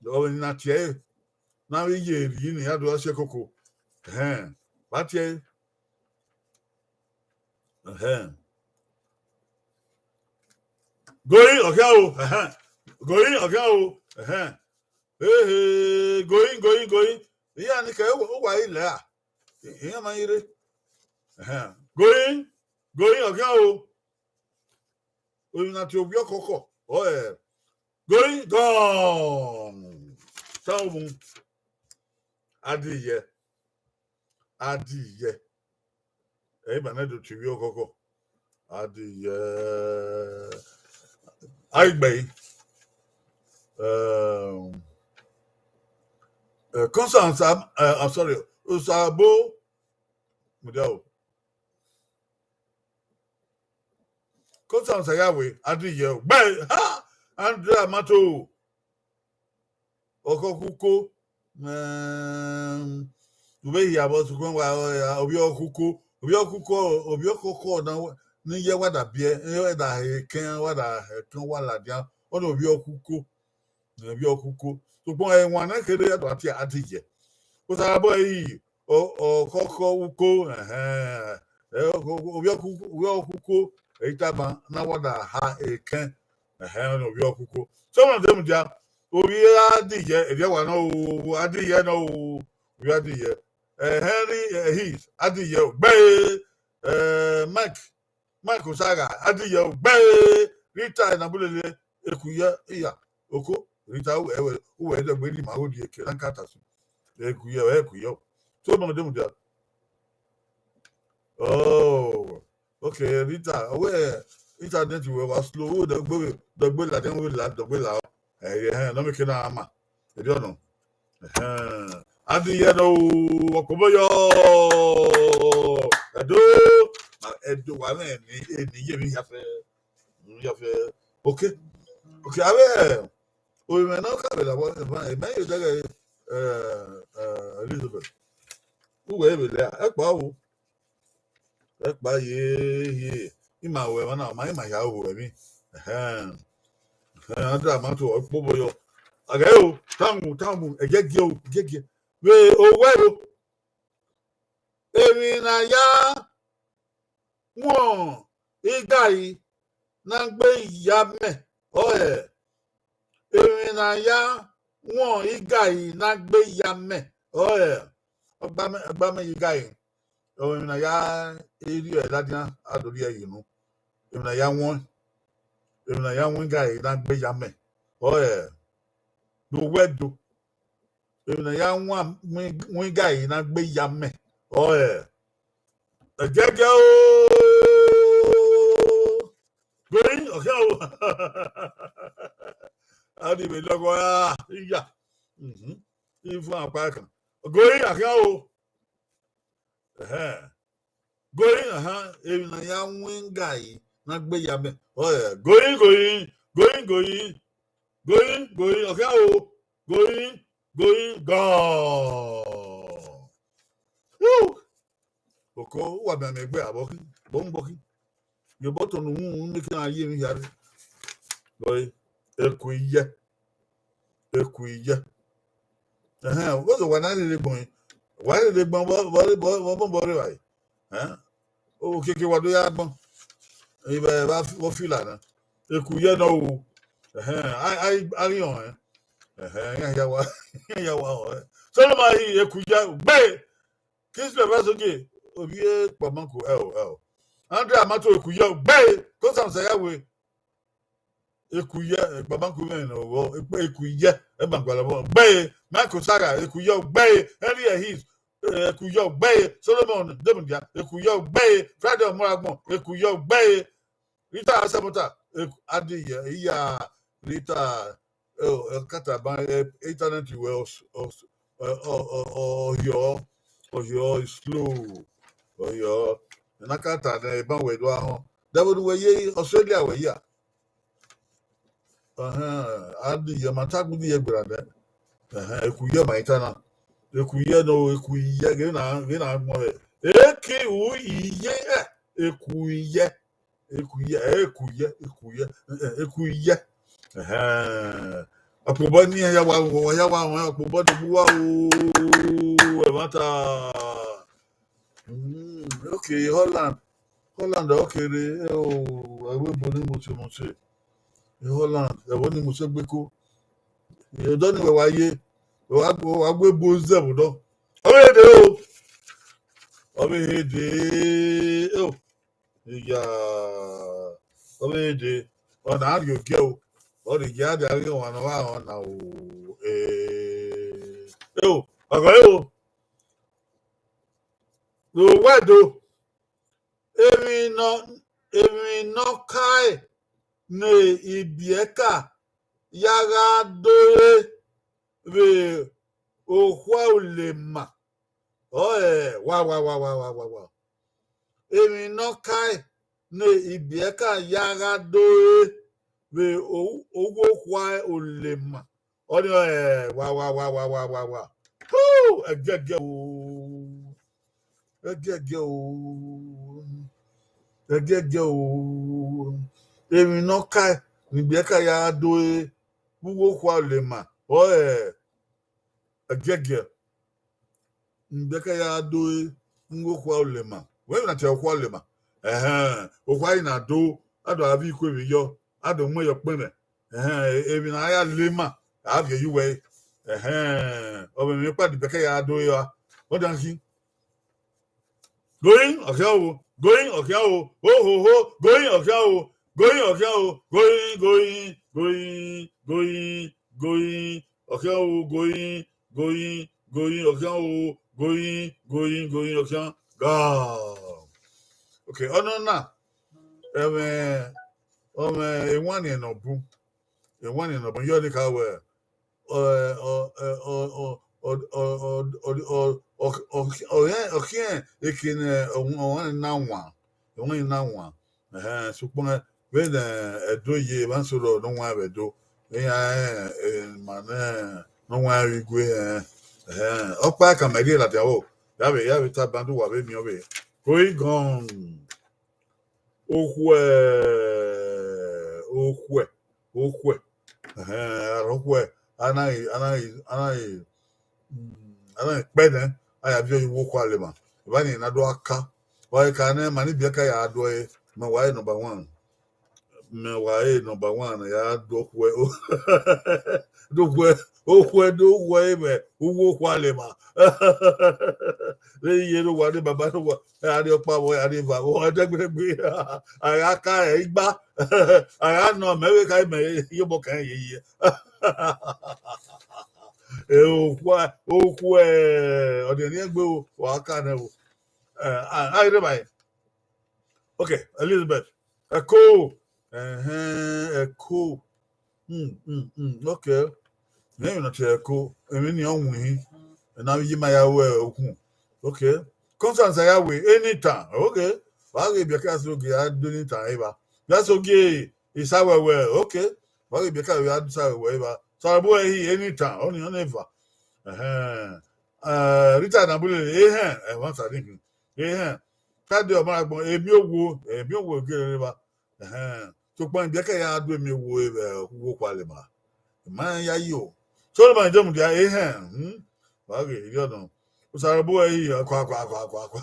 Ọmwẹ ni na tie ẹre, ne avbe iye rhie ne iran do sẹ koko. Ẹhẹn, wa tie ẹre. Ẹhẹn. Going, ọkhian o, ẹhẹn. Going, ọkhian o, ẹhẹn. Ehe, going, going, going. Iran ni kẹ, uwa i lẹ a? Iran ma i rre. Ẹhẹn. Going, going, ọkhian o. Emwi na tie ovbi ọkhọkhọ, ọre going, gone. Sa omu. Adiyẹ. Adiyẹ. Ẹ i ma nẹ do tie ovbi ọkhọkhọ. Adiyẹ. A i gbe ẹre. Um, uh, Constance, um, uh, I'm sorry, Osabo. Mudia o. Constance Ayawe, Adiyẹ o. Gbe, ha! Andre Amato. Ọkhọkhuko. Um, u vbe hia vbe ọsukun wa, ovbi ọkhuko. Ovbi ọkhuko, ovbi ọkhọkhọ na, ne iye wa da biẹ, ne wa da he ekẹn, wa da he ekẹn, wa ladian. Ọ ni ovbi ọkhuko. Ovbi ọkhuko. Sokpan ẹwaẹn ne kherhe ya do tie Adiyẹ. Osabo ẹre, ọ, ọkhọkhọ uko, ẹhẹn. Ẹ, ovbi ọkhuko, ovbi ọkhuko, ẹ i tama, ne wa da ha ekẹn. Ẹhẹn, ovbi ọkhuko. Sokpan de mudia, ovbi Adiyẹ, erriọ wa nọ o, Adiyẹ nọ o, ovbi Adiyẹ. Ẹhẹn, Henry, eh, His, Adiyẹ o, gbe, eh, Mike, Mike Osaga, Adiyẹ o, gbe, Rita Enabulele, eku yẹ, iya, oko, Rita, uwẹ, uwẹ, uwẹ, ẹdẹgbe ni ma gho die ke, na ka ta su. Eku yẹ, eku yẹ o. Sokpan de mudia. Oh, okay, Rita, wẹ internet wẹ wa slow, wẹ dọgbe, dọgbe la, dẹn wẹ la, dọgbe la. Ẹ, ẹhẹn, nọ mẹ ke na ma. Erriọ nọ. Ẹhẹn. Adiyẹ nọ o, ọkpobọ yọ. Ẹdo, Ẹdo wa mwẹ ni, eni ye mi ya fẹ. Mi ya fẹ. Okay. Okay, avbe, o, mwẹ na ka vbe la, wa, ma, ma ye dẹghe, eh, eh, Elizabeth. Uwẹ vbe lẹ, ẹ kpa o. Ẹ kpa ye, ye. ima ru ẹmwẹ na, ọ ma ima hia ru ẹmwẹ. Ẹhẹn. Ẹhẹn, a da ma to ọkpobọ yọ. A ghe o, tamu, tamu, ẹgiẹgiẹ o, ẹgiẹgiẹ. Vbe owẹ ro. Emwi ne a ya wọn igari na gbe ya mẹ, ọre emwi ne a ya wọn igari na gbe ya mẹ, ọre ọgba mẹ, ọgba mẹ ye igari, emwi ne a ya rhie ladian, a do rhie ẹre unu, emwi ne a ya wọn, emwi ne a ya wọn igari na gbe ya mẹ, ọre ne owẹ do. Emwi ne a ya wan, wan, wan igari na gbe ya mẹ, ọre ẹgiẹgiẹ o. Gori, ọkhian o. A ni vbe lọghọ ra, iya. Mhm. Ifun akpa kan. Gori, ọkhian o. Ẹhẹn. Gori, ahan, emwi ne a ya wan igari na gbe ya mẹ. Ọre, gori, gori, gori, gori, gori, gori, ọkhian o. Gori, gori, gọ. Woo! Oko, uwa mianmian egbe abọ khin, bọ mu bọ khin. Ye obọ tọn ne u wu, u mieke iran ye emwi hia rre. Gori, eku iyẹ. Eku iyẹ. Ẹhẹn, vbọzẹ wa na rherhe gbọn, wa rherhe gbọn, vbọ, vbọ, vbọ, vbọ, vbọ rre evbare. Ẹn? Okiekie wa do ya gbọn. Ivẹ vbe fila na. Eku iyẹ nọ ru. Ẹhẹn, a, a, a ghi họn ẹn. Ẹhẹn, iran ya wa, iran ya wa họn ẹn. Solomon hi eku iyẹ gbe. Kingsley Obasogie, ovbi Ekpamanku, ẹo, ẹo. Andre Amato eku iyẹ gbe. Kosam Sayawe. Eku iyẹ, Ekpamanku mwẹ nọ vbọ, eku iyẹ, Ẹgbangbalọ vbọ. Gbe, Michael Saga, eku iyẹ gbe. Henry Ehis, eku iyẹ gbe. Solomon Demundia, eku iyẹ gbe. Friday Ọmọragbọn, eku iyẹ gbe. Rita Asamota, eku, adiyẹ, iya, Rita, ẹo, ẹkata ban, ẹ, internet wẹ ọ, ọ, ọ, ọ, ọ, ọ, ọhiọ, ọhiọ, slow, ọhiọ, ẹna kata nẹ, eban wẹ do ahọn. Dẹvbo ne uwẹ ye Australia wẹ ya? Ẹhẹn, adiyẹ ma ta gbudi ye gberra nẹ. Ẹhẹn, eku iyẹ ma i ta na. Eku iyẹ nọ, eku iyẹ, ghe na, ghe na gbọn rẹ. Eki u iye, ẹ, eku iyẹ. Eku iyẹ, eku iyẹ, eku iyẹ, eh, eh, eku iyẹ. Ẹhẹn. Ọkpobọ ni iran ya wa, wa ya wa, wa ọkpobọ ni bu wa o, ẹmwata. Mm, okay, Holland. Holland, okay, re, eh, o, ẹvbo ebo ni mose mose. Holland, ẹvbo ni mose gbeko. Odọ ni wẹ wa ye, wa, wa gbe ebo zẹ vbe odọ. Ọ vbe he de o. Ọ vbe he de o. Iya, ọ vbe he de. Ọ na rhie ogiẹ o. Ọ rhie ogiẹ, a dia ghi wan ne ọ gha họn na o. Eh, eh o, ọgọ ẹ o. Ro wẹ do. Emwi nọ, emwi ne ọ kae ne ibiẹka ya gha do re vbe okhua olema. Ọe, wa, wa, wa. Emwi ne ọ kae ne ibiẹka ya gha do re vbe o-, owa okhua olema. Ọni, ẹ, wa, wa, wa. Hu, ẹgiẹgiẹ o. Ẹgiẹgiẹ o. Ẹgiẹgiẹ o. Emwi ne ọ kae ne ibiẹka ya do re vbe uwu okhua olema. Ọe, ẹgiẹgiẹ. Ibiẹka ya do re vbe uwu okhua olema. Wẹ na tie okhua olema. Ẹhẹn, okhua i na do, a do a viọ ikhuo emwi yọ, a do mu ẹyọ kpẹnmwẹ. Ẹhẹn, emwi ne a ya lema, a viọ ye uwẹ. Ẹhẹn, ọ vbe emwi ọkpa ne ibiẹka ya do re ra. Ọ dan khin. Going, ọkhian o, going, ọkhian o, ohoho, going, ọkhian o, going, ọkhian o, going, going, going, going, going, ọkhian o, going, going, going, ọkhian o, going, going, going, ọkhian, go. Okay, ọnọna, ẹmwẹ, ọmwẹ ewanniẹn ne ọ bun, ewanniẹn ne ọ bun, yọ ni ka wẹ, ọ, ọ, ọ, ọ, ọ, ọ, ọ, ọ, ọ, ọ, ọ, ọ, ọ, ọ, ọ khian eke ne ọmwa na wan, ọmwa na wan. Ẹhẹn, sokpan vbene Ẹdo ye emwa eso rọ ne ọ wan vbe Ẹdo, iran rẹn, eh, ma nẹ ne ọ wan vbe igue rẹn. Ẹhẹn, ọkpa kan mẹ rhie ladian vbo, ya vbe, ya vbe taba do uwa vbe miẹn ọvbehe. Koi gọn. Okhuẹ, okhuẹ, okhuẹ. Ẹhẹn, a rhọ okhuẹ, a na ghi, a na ghi, a na ghi, mm, a na ghi kpẹ nẹ, a ya viọ ye uwu okhualema. Evba ni na do gha ka. Wa ghi ka nẹ, ma ni biẹ ka ya do ẹre, mẹ wa re number one. Mẹ wa re number one ne ya do okhuẹ. Do okhuẹ, okhuẹ, do okhuẹ vbe uwu okhualema. Vbe iye ne uwa ne baba ne uwa, a rrie ọkpa vbọ, a rrie eva vbọ, ẹdẹgbẹdẹgbe. A gha ka ẹre igba, a gha nọ mẹ vbe ka mẹ ye obọ kan ye ye. Okhuẹ, okhuẹ, ọdẹn ne egbe o, wa ka nẹ o. Eh, a, a rre ba. Okay, Elizabeth. Ẹko. Ẹhẹn, ẹko. Hmm, hmm, hmm. Okay. Nẹ emwi ne ọ tie ẹko, emwi ni ọ winhin. Ena vbe ye ima ya ru okhuo. Okay. Constance ya wẹ, anytime. Okay. Wa ghe biẹ ke a so gie a do anytime eva. Ya so gie isa wẹwẹ. Okay. Wa ghe biẹ ke a do isa wẹwẹ eva. So abo ẹhi anytime. Ọni, ọni eva. Ẹhẹn. Eh, Rita Nabulele, ehẹn, ẹmwata ni khin. Ehẹn. Tade ọmọ agbọn, emi owo, emi owo gele eva. Ẹhẹn. Sokpan ibiẹka ya do emi owo vbe uwu okhualema. Ma ya yo. Solomon Ijemudia, ehẹn. Hmm? Wa ghe, irhiọ nọ. Osaro bo ẹre, kwa, kwa, kwa, kwa, kwa.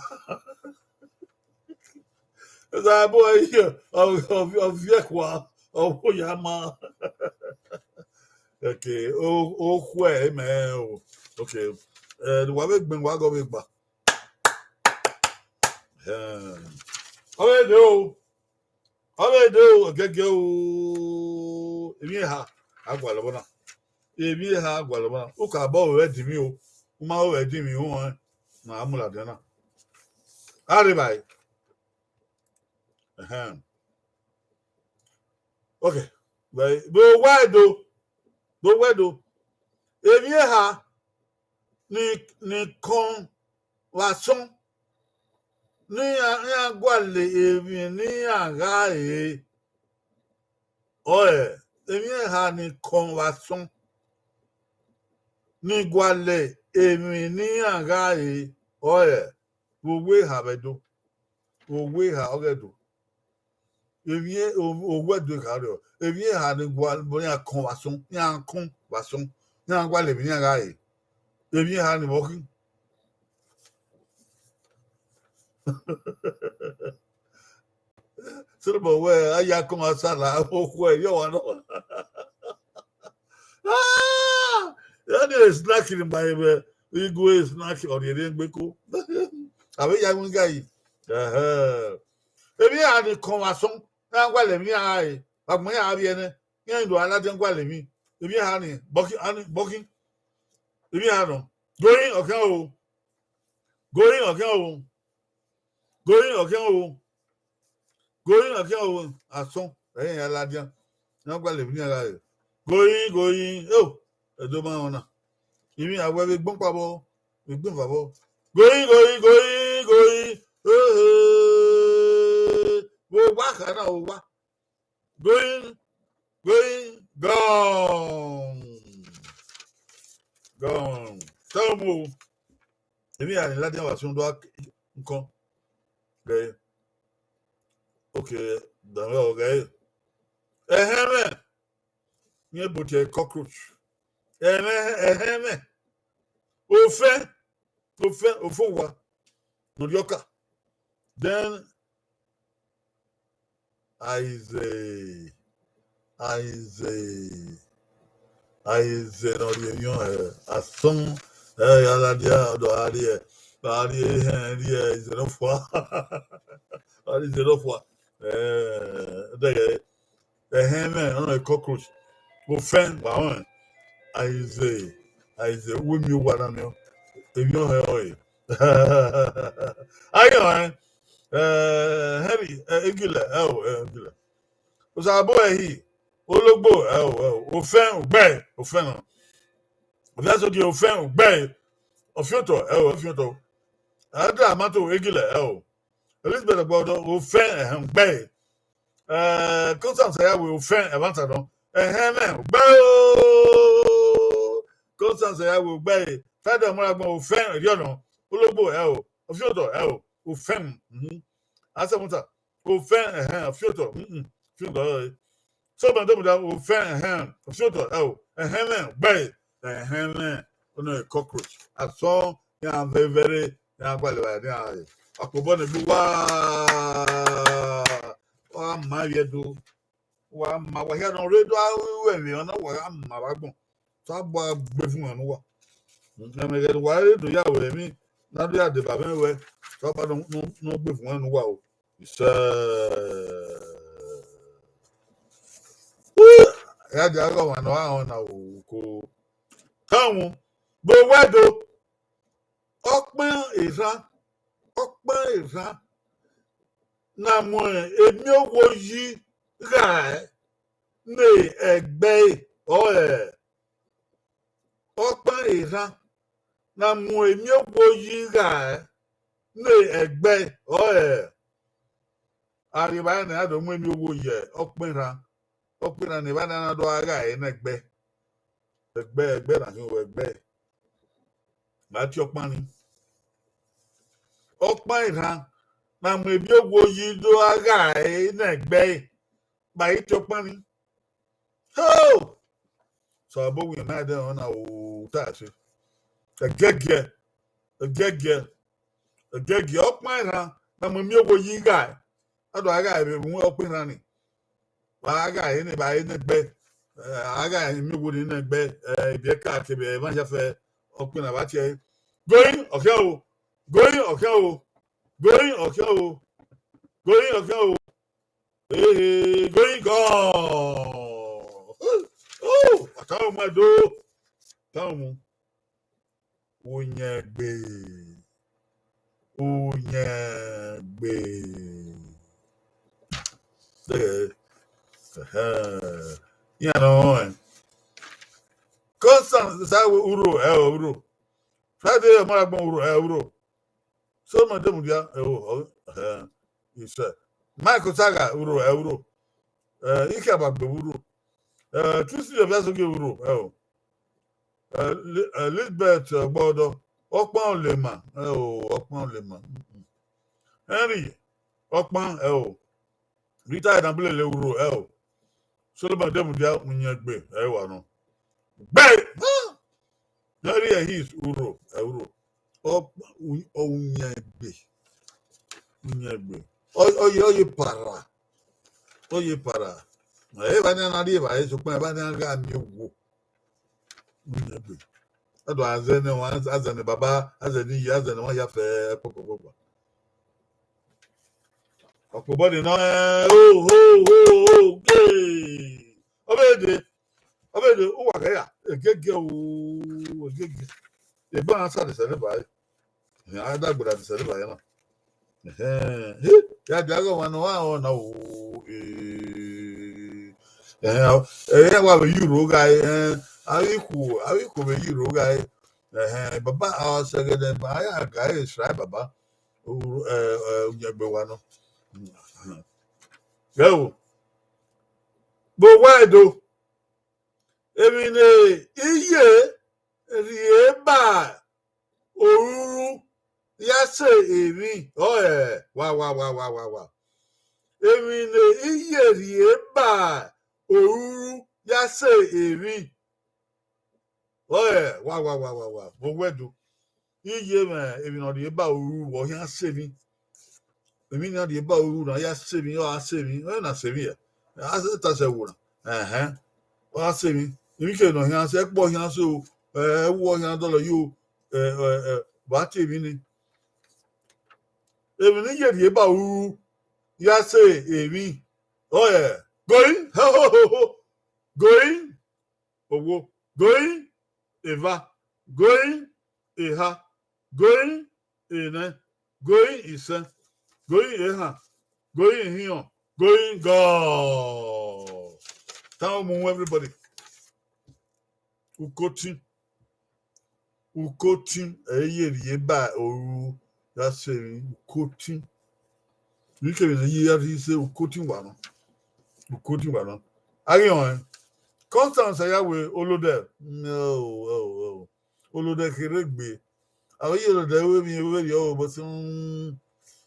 Osaro bo ẹre, ọ, ọ, ọ viẹ kua, ọ wo ya ma. Okay, o, o khuẹ, amen. O, okay. Eh, wa vbe gbẹn, wa gọ vbe gba. Eh, ọ vbe de o. Ọ vbe de o, gẹgẹ o. Emwi eha, a gualọ vbọ na. Emwi eha, a gualọ vbọ na. U ka bọ vbe ẹdinmwi o. U ma vbe ẹdinmwi o, na mu ladian na. A rre ba ẹre. Ẹhẹn. Okay. Vbe, vbe owa Ẹdo. Vbe owa Ẹdo. Emwi eha ni, ni kọn vbe asọn, ne iran, iran gualọ emwi ne iran gha re. Ọe, emwi eha ni kọn vbe asọn, ni gualọ emwi ne iran gha re. Ọe, vbe owa eha vbe Ẹdo. Vbe owa eha ọghe Ẹdo. Emwi e-, o-, owa Ẹdo eha rrọọ. Emwi eha ni gua, iran kọn vbe asọn, iran kọn vbe asọn, iran gualọ emwi ne iran gha re. Emwi eha ni vbe ọ khin. Solomon wẹ, a ya kọn asala, okhuẹ, yọ wa nọ. Ah! Ya ni snack ni ma vbe, igue snack ọ rhie rhie gbe ko. A vbe ya winga yi. Ẹhẹ. Emwi eha ni kọn vbe asọn, iran gualọ emwi iran gha re, vbe agbọn iran vbiẹ nẹ, iran do a ladian gualọ emwi. Emwi eha ni, bọkhi, ani, bọkhi. Emwi eha nọ. Goyin, ọkhian o. Goyin, ọkhian o. Goyin, ọkhian o. Goyin, ọkhian o. Asọn, ẹre iran ladian. Iran gualọ emwi iran gha re. Goyin, goyin, o, Ẹdo ma rẹn ọna. Emwi iran wẹ vbe gbọn kpa vbọ, vbe gbọn eva vbọ. Goyin, goyin, goyin, goyin. Ehe. Vbe owa kha na, owa. Going, going, gone. Gone. Tell me. Emwi iran ni ladian vbe asọn do a nkan. Okay. Okay, danmwẹ ọghẹ. Ẹhẹn mwẹ. Iran botiẹ cockroach. Ẹhẹn, ẹhẹn mwẹ. Ofẹn. Ofẹn, ofẹn owa. Ne ọ rhiọka. Then, Aize, Aize, Aize ne ọ rhie emwi ọnrẹn, asọn, ẹ, ya ladian, ọ do gha rhie, gha rhie ehẹn, rhie ize nọfua, gha rhie ize nọfua, ẹ, dẹghẹ, ẹhẹn mwẹ, ọ nọ cockroach, ofẹn, wa rẹn, Aize, Aize, uwu emi owa na nọ, emwi ọnrẹn ọre. Ayọn, ẹ, Henry, ẹ, Egilẹ, ẹ o, ẹ, Egilẹ. Osabo ẹhi, ologbo, ẹ o, ẹ o, ofẹn, ugbẹe, ofẹn nọ. Ọviasodi, ofẹn, ugbẹe, ọfiotọ, ẹ o, ọfiotọ. Ẹdra Mato, Egilẹ, ẹ o. Elizabeth Ọgbọdọ, ofẹn, ẹhẹn, ugbẹe. Ẹ, Constance Ayawe, ofẹn, ẹmwata nọ. Ẹhẹn mwẹ, ugbẹe o. Constance Ayawe, ugbẹe. Friday Ọmọragbọn, ofẹn, erriọ nọ. Ologbo, ẹ o. Ọfiotọ, ẹ o. Ofẹn, mhm. Asẹmọta, ofẹn, ẹhẹn, ọfiotọ, mm, mm, ọfiotọ ẹre. Sọmọ de mudia ofẹn, ẹhẹn, ọfiotọ, ẹo, ẹhẹn mwẹ, gbe, ẹhẹn mwẹ, ọnọ cockroach. Asọn, iran vẹ vẹrẹ, iran gualọ evbare, iran re. Ọkpobọ ne egbe uwa, ọ gha ma vbiẹ do. Wa ma, wa hia ne ọ rre do ru ẹmwẹ ọna, wa gha ma vbe agbọn. Osanobua gbe vun ne uwa. Ẹmwẹ ghẹ ne uwa rre do ya ru emwi ne a do ya deba mwẹ wẹ, Osanobua ne ọ, ne ọ, ne ọ gbe vun ne uwa o. Isẹ. Ya dia ghe ọmwa ne ọ gha họn na o, ko. Kanmwu, gbe owẹ do. Ọkpan erhan, ọkpan erhan ne a mu emiọnrhiẹ oyi ghae ne ẹgbẹ ẹre, ọre ọkpan erhan ne a mu emiọnrhiẹ oyi ghae ne ẹgbẹ ẹre, ọre arrivba ne a do mu emiọnrhiẹ oyi ọkpan erhan, ọkpan erhan ne evba na na do gha ghae ne ẹgbẹ, ẹgbẹ, ẹgbẹ na khin wẹ ẹgbẹ. Ma tie ọkpan ni. Ọkpan erhan ne a mu emiọnrhiẹ oyi do gha ghae ne ẹgbẹ ẹre, ma i tie ọkpan ni. Ho! Osanobua wẹ ma dẹ ọna o, ta ẹse. Ẹgiẹgiẹ, ẹgiẹgiẹ, ẹgiẹgiẹ, ọkpan erhan ne a mu emiọnrhiẹ oyi ghae, a do gha ghae vbe emu ọkpan erhan ni. Wa gha ghae ne evba ne ẹgbẹ, eh, a gha ghae emiọnrhiẹ oyi ne ẹgbẹ, eh, ibiẹka kevbe emwa hia fẹ, ọkpan na vbe tie ẹre. Going, ọkhian o, going, ọkhian o, going, ọkhian o, going, ọkhian o. Ehe, going, gone. Oh, a ta mu ẹdo, ta mu. Uyẹngbe. Uyẹngbe. Eh, ẹhẹn. Iran nọ rẹn. Constant sa wẹ urho, ẹ o, urho. Friday, ọ ma ra gbọn urho, ẹ, urho. So, ma de mudia, ẹ o, ọ, ẹhẹn. Isẹ. Mike Osaga, urho, ẹ, urho. Eh, Ike Abagbe, urho. Eh, Tuesday Obiasogie, urho, ẹ o. Eh, Li-, eh, Lisbeth, eh, Gbọdọ, ọkpan olema, ẹ o, ọkpan olema. Mm, mm. Henry, ọkpan, ẹ o. Rita Edanbulele, urho, ẹ o. Solomon Demudia, uyẹngbe, ẹ wa nọ. Gbe! Henry Ehis, urho, ẹ urho. Ọ, u-, uyẹngbe. Uyẹngbe. Ọ, ọ ye, ọ ye para. Ọ ye para. Ẹ, evba ne a na rri evbare, sokpan evba ne a gha miẹn owo. Uyẹngbe. Ẹdọ azẹ ne wa, azẹ ne baba, azẹ ne iye, azẹ ne wa ya fẹ kpọkpọkpọkpọ. Ọkpobọ ni nọ, ẹ, ho, ho, ho, ho, gbe. Ọ vbe dee, ọ vbe dee, uwa ghẹ ya, egege o, egege. Egbe a sa de sẹ ne ba, a da gbera de sẹ ne ba ya na. Ẹhẹn, he, ya dia ghe ọmwa ne ọ gha rẹn ọna o, eh, ẹhẹn, ẹhẹn, wa vbe ye urho gha, ẹhẹn, avbe ikhuo, avbe ikhuo vbe ye urho gha, ẹhẹn, baba, ọ sẹ ẹghẹ ne ma ya ga ẹre sra baba, u-, ẹ, ẹ, uyẹngbe wa nọ. Ghẹ o, gbe owa Ẹdo, emwi ne iye rhie ba oruru ya sẹ emwi, ọ ẹ, wa, wa, wa, wa, wa, wa. Emwi ne iye rhie ba oruru ya sẹ emwi, ọ ẹ, wa, wa, wa, wa, wa, vbe owẹ Ẹdo. Iye mwẹ emwi ne ọ rhie ba oruru, ọ khian sẹ emwi. Emwi ne a rhie ba oruru na, ya sẹ emwi, ọ gha sẹ emwi, ọ na sẹ emwi ya. A sẹ ta sẹ wo na. Ẹhẹn. Ọ gha sẹ emwi. Emwi kere ne ọ khian sẹ, ẹkpo ọ khian sẹ o, ẹ, ẹwu ọ khian dọlọ yo, ẹ, ẹ, ẹ, vbe a tie emwi ni. Emwi ne iye rhie ba oruru, ya sẹ emwi. Ọ ẹ, going, going, owo, going, eva, going, eha, going, enẹ, going, isẹ, going, ehan, going, ihiọn, going, gone. Thank you, everybody. Ukotin. Ukotin, ẹ i ye rhie ba oruru ya sẹ emwi, ukotin. Vbe ikevbe ne iye ya rhie sẹ, ukotin wa nọ. Ukotin wa nọ. A ghi họn ẹn. Constance ya wẹ Olodẹ. Ẹ o, ẹ o, ẹ o. Olodẹ kherhe gbe. Avbe iye Olodẹ vbe emwi vberriọ o, but, mm,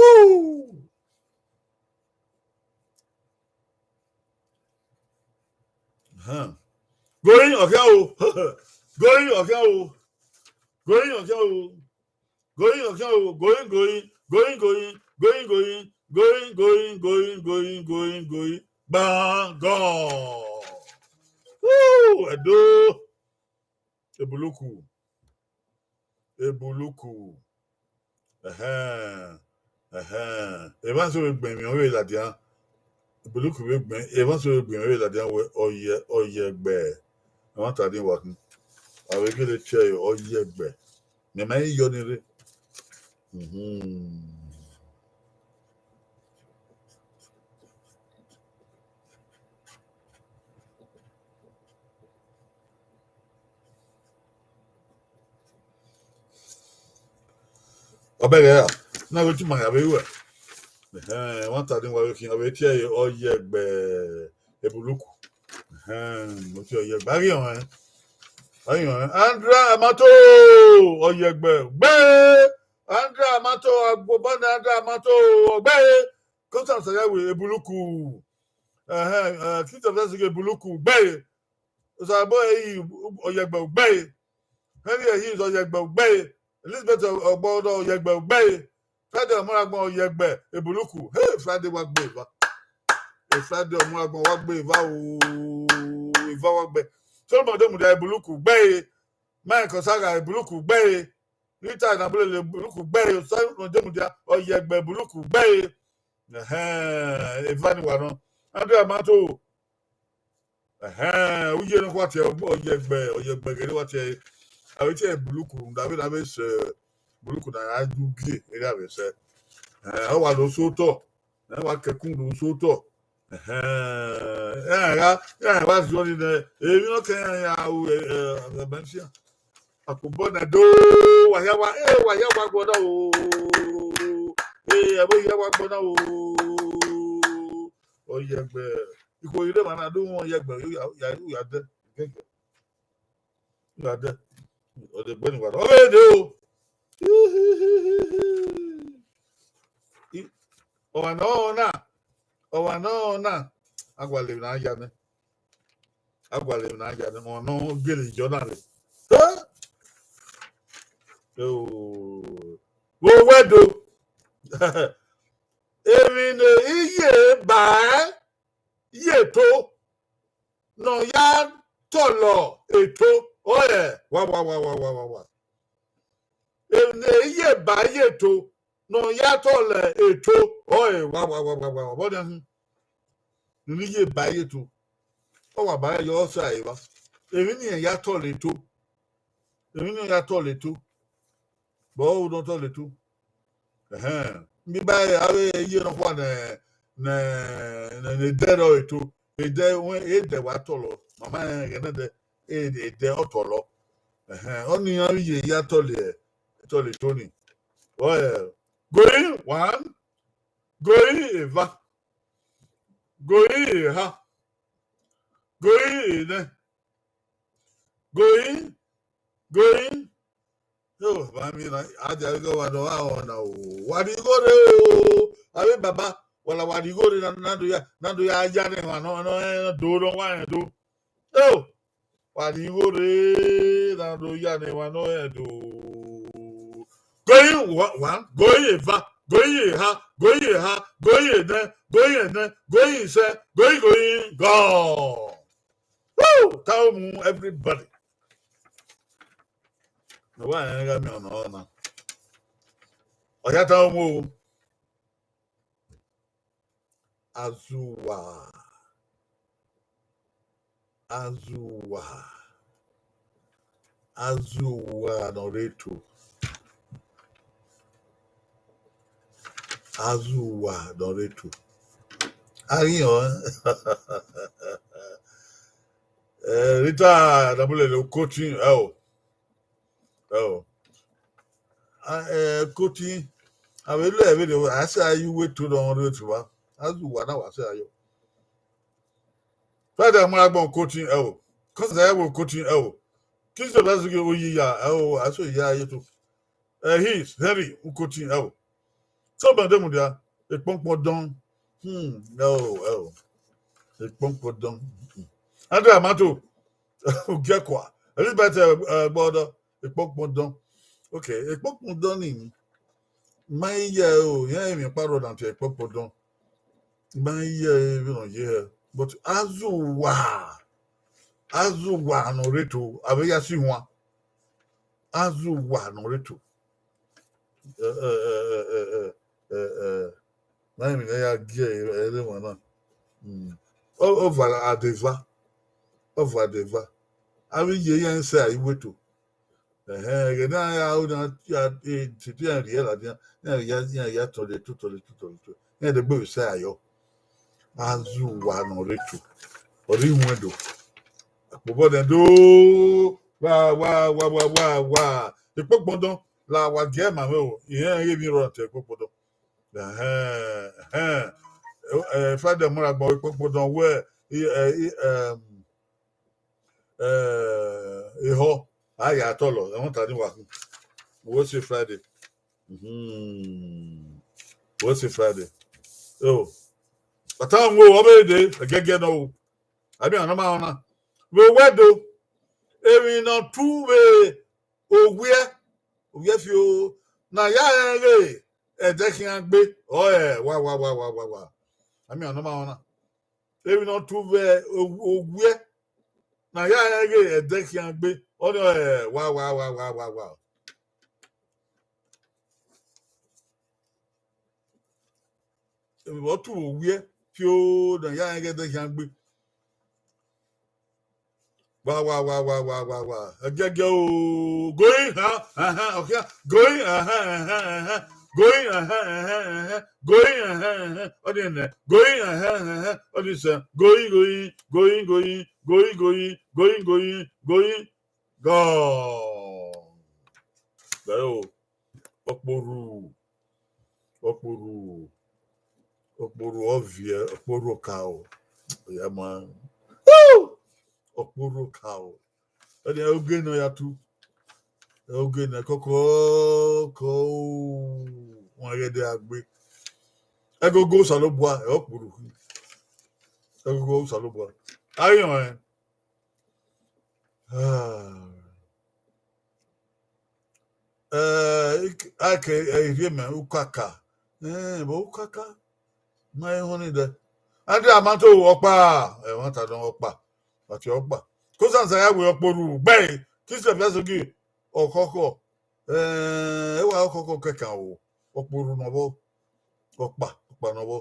Woo! Ahan. Going ọkhian o. Going ọkhian o. Going ọkhian o. Going ọkhian o. Going, going, going, going, going, going, going, going, going, going, going, going, going. Gbangan. Woo! Ẹdo. Ebuluku. Ebuluku. Ẹhẹn. Ẹhẹn. Evbanso vbe gbẹn emwi ọvbehe ladian. Ebuluku vbe gbẹn, Evbanso vbe gbẹn emwi ọvbehe ladian wẹẹ ọ yẹ, ọ yẹ ẹgbẹ. Ẹmwata ni wa khin. A vbe gele tie ẹre, ọ yẹ ẹgbẹ. Mẹ ma i yọ ni rre. Mhm. Ọ bẹghe ra, na vbe tuma ya vbe ruẹ. Ẹhẹn, ẹmwata ni wa vbe khian vbe tie ẹre, ọ yẹ ẹgbẹ Ebuluku. Ẹhẹn, ọ tie ọ yẹ ẹgbẹ. A ghi rẹn, a ghi rẹn. Andra Amato, ọ yẹ ẹgbẹ, gbe. Andra Amato, agbobọ nẹ Andra Amato, ọ gbe. Kọsa sa ya wẹ Ebuluku. Ẹhẹn, eh, Christopher Sege Ebuluku, gbe. Osabo ẹre, ọ yẹ ẹgbẹ, gbe. Henry Ehiz, ọ yẹ ẹgbẹ, gbe. Elizabeth Ọgbọdọ, ọ yẹ ẹgbẹ, gbe. Friday Ọmọragbọn, ọ yẹ ẹgbẹ, Ebuluku. Hey, Friday wa gbe eva. Eh, Friday Ọmọragbọn wa gbe eva o, eva wa gbe. Solomon Demudia, Ebuluku, gbe. Mike Osaga, Ebuluku, gbe. Rita Nabulele, Ebuluku, gbe. Solomon Demudia, ọ yẹ ẹgbẹ, Ebuluku, gbe. Ẹhẹn, eva ni wa nọ. Andrea Mato. Ẹhẹn, uye ne ọ khua tie, ọ yẹ ẹgbẹ, ọ yẹ ẹgbẹ ghe ne ọ khua tie. A vbe tie Ebuluku, rhunmwuda vbene a vbe sẹ Ebuluku ne a ya gie, erriọ a vbe sẹ. Ẹhẹn, ọ wa do so otọ, ẹ wa kẹkun do so otọ. Ẹhẹn, iran gha, iran gha zọ ni nẹ, emwi ne ọ kẹ iran ya ru, ẹ, ẹ, ẹ, ẹ, akobọ nẹ do, wa hia wa, ẹ, wa hia wa gbọdọ o. Ẹ, ẹvbo hia wa gbọdọ o. Ọ yẹ ẹgbẹ, ikhuo ghi rre emwa na do wọn yẹ ẹgbẹ, ya, ya, ya dẹ, gẹgẹ. Ya dẹ. Ọ dẹ gbe ni wa. Ọ vbe dẹ o. I, ọmwa ne ọ na, ọmwa ne ọ na, a gualọ emwi na ya nẹ. A gualọ emwi na ya nẹ, ọmwa ne ọ gele yọ na rre. Hẹ? O, wo wẹ do. Emwi ne iye ba ye eto, ne ọ ya tọlọ eto, ọre wa, wa, wa. Emwi ne iye ba ye eto, ne ọ ya tọlọ eto, ọe wa wa wa wa wa wa vbọ nian hin. Nene iye ba ye eto, ọ wa ba yọ sẹ evba. Emwi ne iran ya tọlọ eto, emwi ne iran ya tọlọ eto, vbe ọ ho ne ọ tọlọ eto. Ẹhẹn, mi ba avbe iye nọkhua ne ne ne edẹ rrọọ eto, edẹ wẹ edẹ wa tọlọ, mama rẹn ghẹ nẹdẹ, edẹ ọ tọlọ. Ẹhẹn, ọnii iran vbe iye ya tọlọ, tọlọ eto ni. Ọe, goi one, goi eva, goi eha, goi enẹ, goi, goi. Yo, vbe ami na, a dia ghe wa nọ, a ọ na o. Wa rhie igho rre o. Avbe baba, wa la wa rhie igho rre na, na do ya, na do ya ya ne emwa nọ, nọ, nọ do, nọ wa rẹn do. Yo, wa rhie igho rre na do ya ne emwa nọ rẹn do. Goi wa, wa, goi eva, goi eha, goi eha, goi enẹ, goi enẹ, goi isẹ, goi, goi, gọ. Woo! Tama mu everybody. Ne wa rẹn gha miẹn ọna ọna. Ọ ya tama mu o. Azuwa. Azuwa. Azuwa ne ọ rre eto. Azuwa ne ọ rre eto. A ghi họn. Eh, Rita, na mu lele ukotsin, ẹ o. Ẹ o. A, eh, ukotsin, a vbe lẹ vberriọ, a sẹ a ye uwu eto ne ọ rre eto vba. Azuwa na wa sẹ a yọ. Friday mu agbọn ukotsin, ẹ o. Kọsa ya wo ukotsin, ẹ o. Kingsley Oyeya, ẹ o, a sẹ oya ye eto. Eh, His, Henry, ukotsin, ẹ o. So, bande mudia, ekpọnkpọn dọn. Hmm, ẹ o, ẹ o. Ekpọnkpọn dọn. Hmm. Andre Amato, Ugiẹkua. Elizabeth, eh, eh, Gbọdọ, ekpọnkpọn dọn. Okay, ekpọnkpọn dọn ni. Ma ye o, iran emwi ọkpa rrọọ na tie ekpọnkpọn dọn. Ma ye vbene ọ ye hẹ. But azuwa, azuwa ne ọ rre eto, a vbe ya si huan. Azuwa ne ọ rre eto. Eh, eh, eh, eh, eh, eh, eh, eh. Na emwi ne ya gie ẹre wan na. Mm. Ọ, ọ va adeva. Ọ va adeva. Avbe iye iran sẹ a i weto. Ẹhẹn, ẹghẹ ne a ya ro na, ya, eh, titi iran rhie ladian, iran ya, iran ya tọlọ eto, tọlọ eto, tọlọ eto. Iran degbe vbe sẹ a yọ. Azuwa ne ọ rre eto. Ọ rre iwẹn do. Akpobọ nẹ do. Wa, wa, wa, wa, wa, wa. Ekpọnkpọn dọn, la wa gie ma mwẹ o. Irẹn ghe emwi rrọọ te ekpọnkpọn dọn. Ẹhẹn, ẹhẹn. Eh, eh, Friday mu ra gbọn ekpọnkpọn dọn wẹ, i, eh, i, em, eh, ehọ, a ya tọlọ, ẹmwata ni wa khin. Wẹ si Friday. Mhm. Wẹ si Friday. Yo. Ata mu ọ vbe de, ẹgẹgẹ nọ o. Abi ana ma ọna. Vbe owẹ do. Emwi ne ọ tu vbe owiẹ, owiẹ fi o. Na ya rẹn ghe ẹdẹ khian gbe. Ọ ẹ wa, wa, wa, wa, wa, wa. Ami ana ma ọna. Emwi ne ọ tu vbe o-, owiẹ. Na ya rẹn ghe ẹdẹ khian gbe. Ọ ni ọ ẹ wa, wa, wa, wa, wa, wa. Emwi vbe ọ tu vbe owiẹ, fio, na ya rẹn ghe ẹdẹ khian gbe. Wa, wa, wa, wa, wa, wa, wa. Ẹgiẹgiẹ o, going, ha, ha, ha, okay. Going, ha, ha, ha, ha, ha. Going, ha, ha, ha, ha, ha. Going, ha, ha, ha, ha. Ọ ni ẹnẹ. Going, ha, ha, ha, ha. Ọ ni sẹ. Going, going, going, going, going, going, going, going, going. Gone. Bẹẹ o. Ọkporu, ọkporu, ọkporu ọviẹ, ọkporu okaro. Oya ma. Woo! Ọkporu okaro. Ẹni oge nọ ya tu. Oge nọ kọkọ, kọ, wọn ghẹ de agbe. Ẹgogo Osanobua, ẹ ọkporu. Ẹgogo Osanobua. Ayọn ẹ. Ah. Eh, ik-, ake, eh, irhiemẹ, ukaka. Eh, vbe ukaka? Ma ehọn ni dẹ. Andrew Amato ọkpa. Eh, ẹmwata nọ ọkpa. Ọti ọkpa. Kosansa ya wẹ ọkporu. Gbe, Kingsley Obiasogie, ọkhọkhọ. Eh, ẹ wa ọkhọkhọ kẹkan o. ọkporu nọ vbọ. Ọkpa, ọkpa nọ vbọ.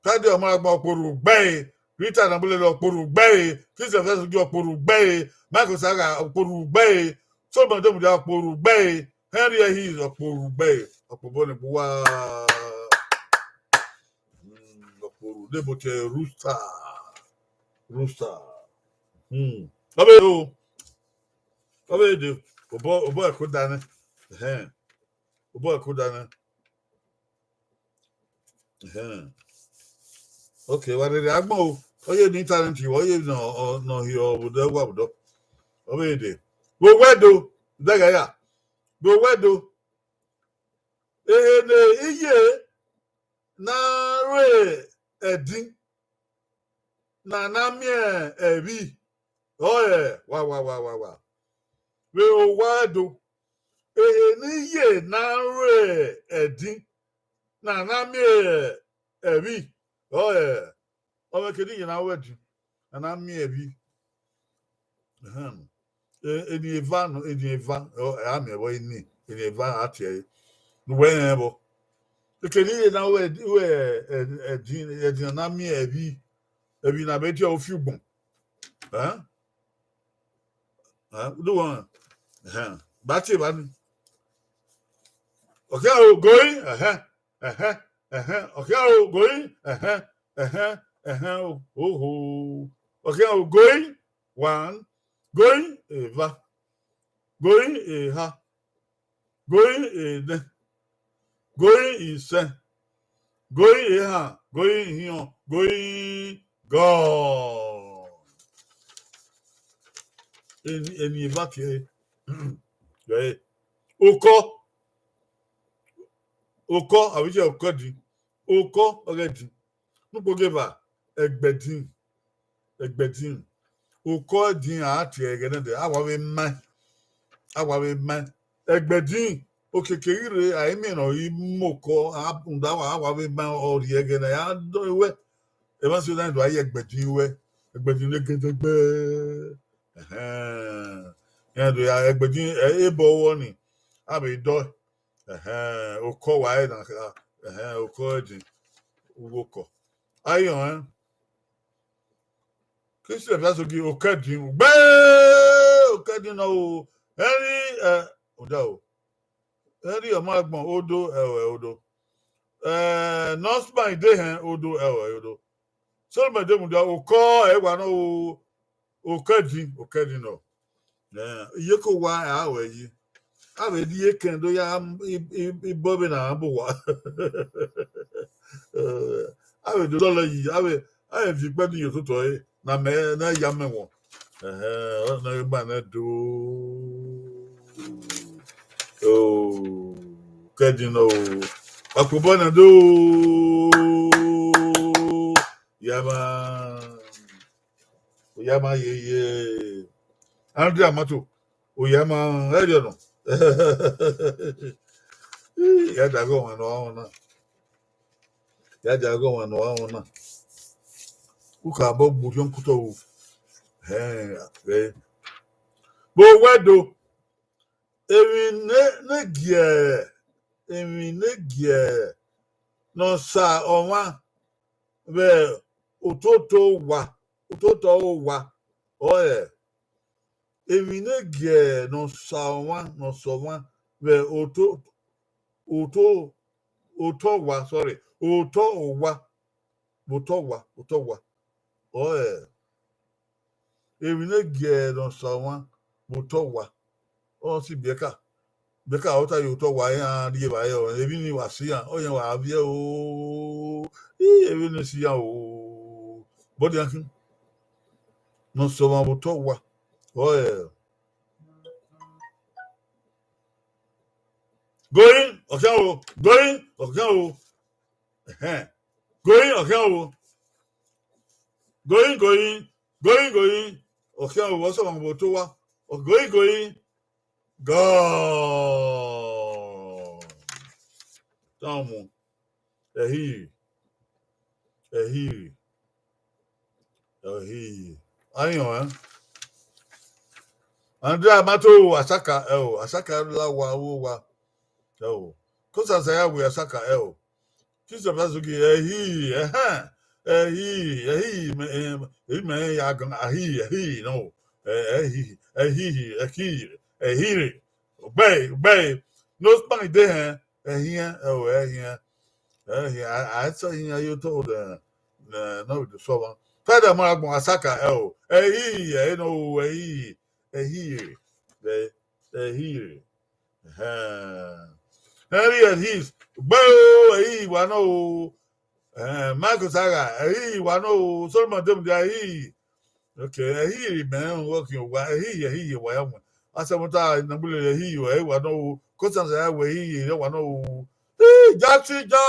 Kadi ọmọ agba ọkporu gbẹe. Rita Nabulele ọkporu gbẹe. Christian Vesugi ọkporu gbẹe. Michael Saga ọkporu gbẹe. Solomon Demudia ọkporu gbẹe. Henry Ehi ọkporu gbẹe. Ọkpobọ ni gbuwa. Mm, ọkporu debo te rooster. Rooster. Hmm. Ọbe o. Ọbe de. Obọ, obọ ẹko danẹ. Ẹhẹn. Obọ ẹko danẹ. Ẹhẹn. Okay, wa rere agbọn o. Ọ ye ne internet, ọ ye ne ọ, ọ, ne ọ hiọ obodo ẹwa obodo. Ọbe de. Vbe owẹ do, dẹghẹ ya. Vbe owẹ do. Ehe ne iye na rre ẹdin, na na miẹn ẹvbi. Ọe, wa, wa, wa, wa, wa. Vbe owa do. Ehe ne iye na rre ẹdin, na na miẹn ẹvbi. Ọe, ọmọ kene iye na rre ẹdin, na na miẹn ẹvbi. Ahem. E-, eni eva nọ, eni eva, ọ, a miẹn vbọ eni, eni eva a tie ẹre. Ne uwẹ rẹn vbọ. Ekene iye na rre ẹdin, rre ẹdin, ẹdin na na miẹn ẹvbi, ẹvbi na vbe tie ọre ufiugbọn. Ẹn? Ẹn? Do wan? Ẹhẹn. Ba tie evba ni. Ọkhian o, going, ẹhẹn, ẹhẹn, ẹhẹn. Ọkhian o, going, ẹhẹn, ẹhẹn, ẹhẹn, o, oho. Ọkhian o, going, one, going, eva, going, eha, going, enẹ, going, isẹn, going, ehan, going, ihiọn, going, gone. Eni, eni eva tie ẹre. Okọ. Okọ, avbe iye okọ ẹdin. Okọ ọghe ẹdin. Ne ukpo gie eva, ẹgbẹdin. Ẹgbẹdin. Okọ ẹdin a tie ẹghẹ nẹdẹ, a wa vbe ma. A wa vbe ma. Ẹgbẹdin, okiekie ghi rre, a i miẹn ne ọ i mu okọ, a rhunmwuda wa, a wa vbe ma ọ rhie ẹghẹ ne a dọ wẹ. Emwa si na do a ye ẹgbẹdin wẹ, ẹgbẹdin ne gẹdẹgbẹ. Ẹhẹn. Iran do ya ẹgbẹdin, ẹ, ebo ọvbọ ni, a vbe dọ. Ẹhẹn, okọ wa ẹre na kha, ẹhẹn, okọ ẹdin, uwu okọ. A i rẹn ọnrẹn. Christian Vesugi, okọ ẹdin, gbe okọ ẹdin nọ o. Henry, ẹ, ọda o. Henry Ọmọagbọn, odo, ẹo, ẹ, odo. Ẹ, Nọsman Idehẹn, odo, ẹo, ẹ, odo. Solomon Demudia, okọ ẹ wa nọ o, okọ ẹdin, okọ ẹdin nọ. Ẹ, iyeke owa a ru ẹre yi. A vbe rhie ekẹn do ya, i, i, ibọ vbe na bu owa. A vbe do dọlọ yi, a vbe, a vbe viọ ikpẹdin ye ototọ ẹre, ne a mẹ, ne a ya mẹ wọn. Ẹhẹn, ọ na ghi gba nẹ do. O, okọ ẹdin nọ o. Ọkpobọ na do. Ya ma. Oya ma yeye. Andrea Mato. Oya ma ẹriọ nọ. Ya da ghe ọmwa ne ọ na. Ya da ghe ọmwa ne ọ na. U ka bọ gbe orhiọn kutọ ru. Hẹn, vbe. Vbe owẹ do. Emwi ne, ne gie, emwi ne gie ne ọ sa ọmwa vbe ototọ owa, ototọ owa, ọre emwi ne gie ne ọ sa ọmwa, ne ọ sa ọmwa vbe oto, oto, otọ owa, sorry, otọ owa, vbe otọ owa, otọ owa. Ọre emwi ne gie ne ọ sa ọmwa vbe otọ owa. Ọ si biẹka. Biẹka ọ ta ye otọ owa iran rri evbare, emwi ni wa si iran, ọ yan wa viẹ o. Ii, emwi ni si iran o. Bọdian khin. Ne ọ sa ọmwa vbe otọ owa. Ọre. Going, ọkhian o, going, ọkhian o. Ẹhẹn. Going, ọkhian o. Going, going, going, going. Ọkhian o, ọ sa ọmwa vbe otọ owa. Going, going, gone. Tamo. Ẹhi. Ẹhi. Ẹhi. Ayan, eh? Andrea Mato, Asaka, ẹ o, Asaka la wa, wo wa. Ẹ o. Kosasa ya wẹ Asaka ẹo. Christopher Asogie, ẹhi, ẹhẹn, ẹhi, ẹhi, mẹ, em, ẹhi mẹ ya gan, ahi, ẹhi, no. Ẹ, ẹhi, ẹhi, ẹhi, ẹhi rre. Ugbẹe, ugbẹe. No span de hẹn, ẹhiẹn, ẹo, ẹhiẹn. Ẹhiẹn, a, a sẹ iyan yo to de, ne, no, de sọ wa. Father, ma gbọn Asaka, ẹo. Ẹhi, ẹhi, no, ẹhi, ẹhi rre. Ẹ, ẹhi rre. Ẹhẹn. Henry and his, gbe o, ẹhi wa nọ o. Eh, Michael Saga, ẹhi wa nọ o. Solomon Demudia, ẹhi. Okay, ẹhi mẹ rẹn ọghe ọkhiẹn owa, ẹhi, ẹhi wa ya wọn. Asẹmọta, Inagbulele, ẹhi, ẹhi wa nọ o. Constance, ẹhi wa, ẹhi, ẹhi wa nọ o. Ii, Jasi Ja,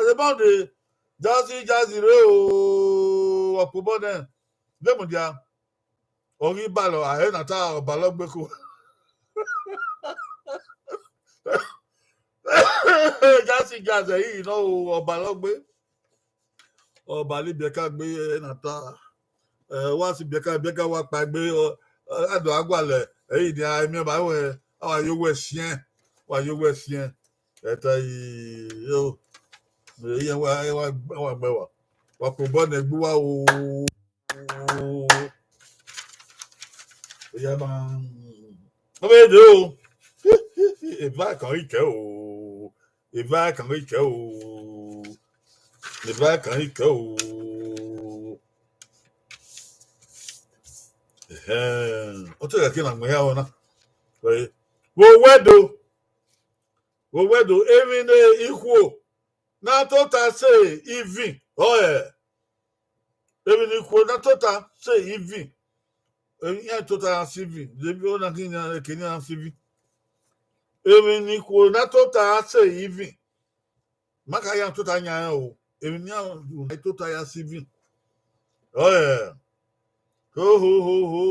Raymond, Jasi Jazi rre o, ọkpobọ nẹ. Demudia. Ọ ghi balọ, a he na ta ọbalọgbe ko. Jasi Jazi, ẹhi nọ o, ọbalọgbe. Ọba ni biẹka gbe, ẹ na ta. Ẹ, wa si biẹka, biẹka wa kpa gbe, ọ, ọ, a do a gualẹ, ẹhi ni a miẹn ba wẹ, a wa yo wẹ siẹn, wa yo wẹ siẹn. Ẹta yi, yo. Iye wa, wa, wa gbẹ wa. Wa kpobọ nẹ gbe uwa o. Oya ma. Ọ vbe de o. Eva kan ikẹ o. Eva kan ikẹ o. Eva kan ikẹ o. Ẹhẹn. Ọ te gha ke na gbẹn ya ọna. Wo wẹ do. Wo wẹ do. Emwi ne ikhuo na tota sẹ ivin, ọ ẹ. Emwi ne ikhuo na tota sẹ ivin. Iran tota ya sẹ ivin. Debi ọna ghi yan eke ne iran sẹ ivin. Emwi ne ikhuo na tota sẹ ivin. Ma ka ya tota yan o. Emwi ne iran tota ya sẹ ivin. Ọ ẹ. Ho, ho, ho, ho.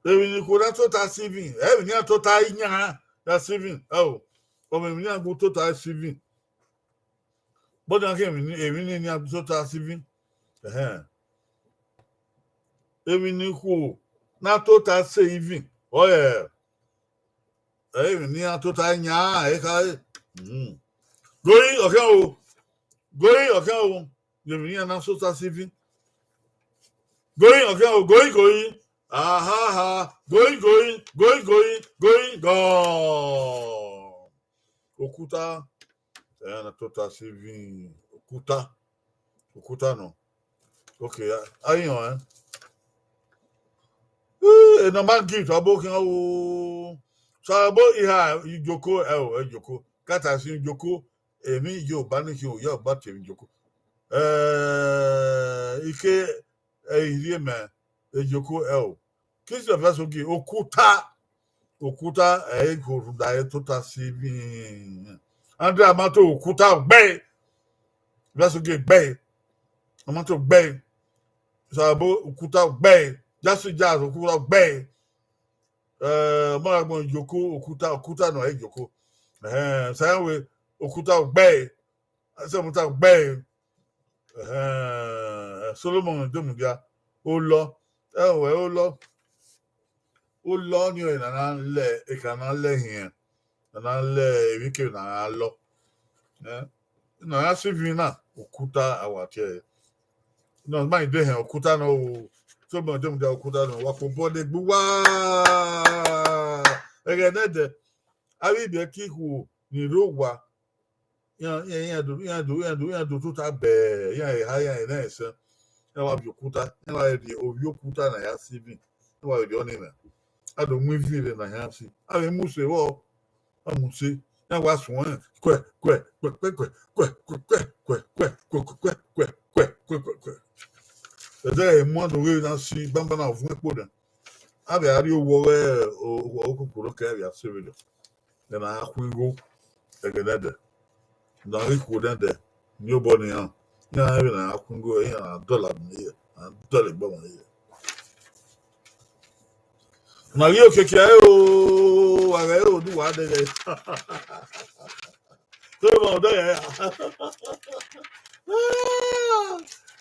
Emwi ne ikhuo na tota sẹ ivin. Emwi ne iran tota yan ya sẹ ivin. Ẹo. Ọ mẹ emwi ne iran gu tota sẹ ivin. Bọdẹ khian emwi ni, emwi ni, ni a tota sẹ ivin. Ẹhẹn. Emwi ne ikhuo na tota sẹ ivin. Ọ ẹ. Emwi ni a tota yan, e kha. Mm. Goi, ọkhian o. Goi, ọkhian o. Emwi ni a na tota sẹ ivin. Goi, ọkhian o. Goi, goi. Aha, ha. Goi, goi. Goi, goi. Goi, goi. Okuta. Ẹ na tota sẹ ivin. Okuta. Okuta nọ. Okay, a, a yan ẹn. Eh, e number gift, abo khian o. Sabo iha ijoko, ẹ o, ijoko. Kata si ijoko. Emwi yo ba ni khian o, yo ba te emwi ijoko. Eh, ike, eh, irhiemẹ, ijoko, ẹ o. Christopher Asogie, okuta. Okuta, ẹ i gho rhunmwuda ẹre tota sẹ ivin. Andrea Amato, okuta ugbẹe. Asogie ugbẹe. Amato ugbẹe. Sabo, okuta ugbẹe. Jasi Jazz, okuta ugbẹe. Eh, ọmọ agbọn ijoko, okuta, okuta nọ ẹ ijoko. Eh, Sayanwe, okuta ugbẹe. Asẹmọta ugbẹe. Eh, Solomon Demudia, olọ. Ẹ o, ẹ olọ. Olọ ni ọre ne a na lẹ, eka na lẹ hiẹn. Ne a na lẹ emwi kevbe ne a na lọ. Eh, ne a na sẹ ivin na, okuta a wa tie ẹre. Nọ, ma i de hẹn okuta nọ o. Solomon Demudia, okuta nọ, wa kpobọ ne egbe uwa. Ẹghẹ nẹdẹ, avbe ibiẹka ikhuo ni rre owa, iran, iran, iran do, iran do, iran do, iran do tota bẹẹ, iran eha, iran enẹ ẹsẹ. Iran wa viọ okuta, iran wa rhie ovbi okuta ne a ya sẹ ivin, iran wa rhie ọnii mwẹ. A do mu ivin rre ne a ya sẹ. A vbe mu use vbọ, a mu use, iran wa suẹn, kuẹ, kuẹ, kuẹ, kuẹ, kuẹ, kuẹ, kuẹ, kuẹ, kuẹ, kuẹ, kuẹ, kuẹ, kuẹ, kuẹ, kuẹ, kuẹ, kuẹ, kuẹ. Ẹdẹ emu do ghe na si banbanna vuọn ekpo nẹ. A vbe a rrie owa ọghe o-, o-, okokporo kẹ a vbe a sẹ vberriọ. Ẹna a khuan igho, ẹghẹ nẹdẹ. Ne a ghi khuo nẹdẹ, ne obọ ne iran, iran vbe ne a khuan igho, iran na dọlọ agbọn ye, a dọlọ egbe ọmwa ye. Ma ghi okiekie ẹre o, wa ghẹ ẹre o, do wa dẹghẹ. Te ma dẹghẹ ya.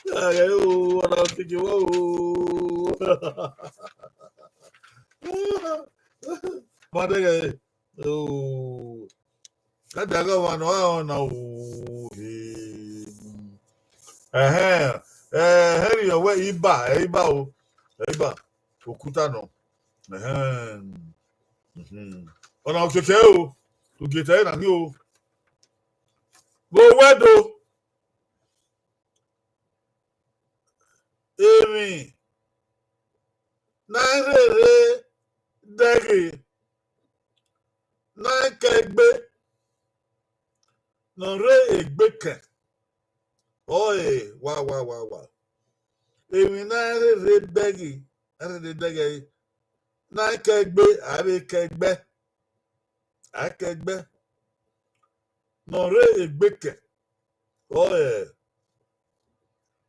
Ya ghẹ ẹre o, wa na okiekie vbọ o. Ma dẹghẹ. Oh. Ka dia gha ọmwa ne ọ gha rẹn na o. Ẹhẹn, ẹhẹn, rhie wẹ iba, ẹ iba o, ẹ iba, okuta nọ. Ẹhẹn. Mhm. Ọna okiekie o, ugieta ẹre na ni o. Vbe owẹ do, emwi ne a i rherhe dẹghe, ne a i kẹ egbe, ne ọ rre egbe kẹn. Ọe, wa, wa, wa, wa. Emwi ne a i rherhe dẹghe, a i rherhe dẹghe, ne a i kẹ egbe, a i vbe kẹ egbe, a i kẹ egbe, ne ọ rre egbe kẹn. Ọe,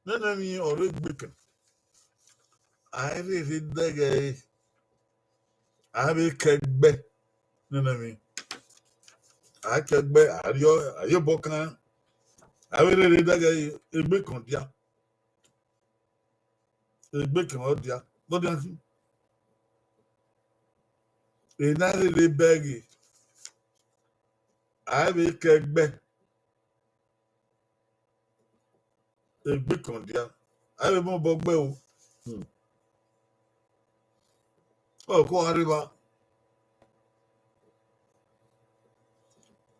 nene emwi ọ rre egbe kẹn. A i rherhe dẹghe ẹre, a i vbe kẹ egbe, nene emwi. A i kẹ egbe, a rriọ, a ye obọ kan, a i vbe rherhe dẹghe ẹre, egbe kẹn ọ dia. Egbe kẹn ọ dia, ọ dia fi. Ena rherhe bẹghe, a i vbe kẹ egbe. Egbe kẹn ọ dia, a i vbe mu obọ gbe o. Hmm. Ọ ko a rre evba.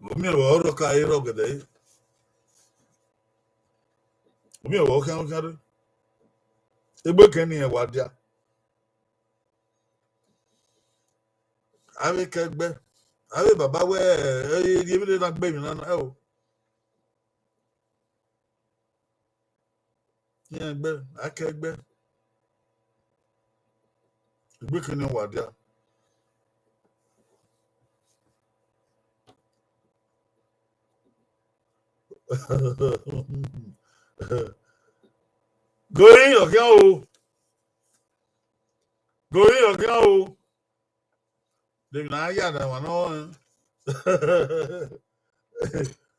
Ọ miẹn vbe ọ rọ ka rre ọgẹdẹ re. Ọ miẹn vbe ọ khian khian rre. Egbe kẹn ne irẹn wa dia. A i vbe kẹ egbe. A i vbe baba wẹ, ẹ, ẹ, ẹ, emwi ne na gbe emwi na, ẹ o. Irẹn egbe, a i kẹ egbe. Egbe kẹn ne irẹn wa dia. Gori, ọ khian o. Gori, ọ khian o. De na ya na wa no.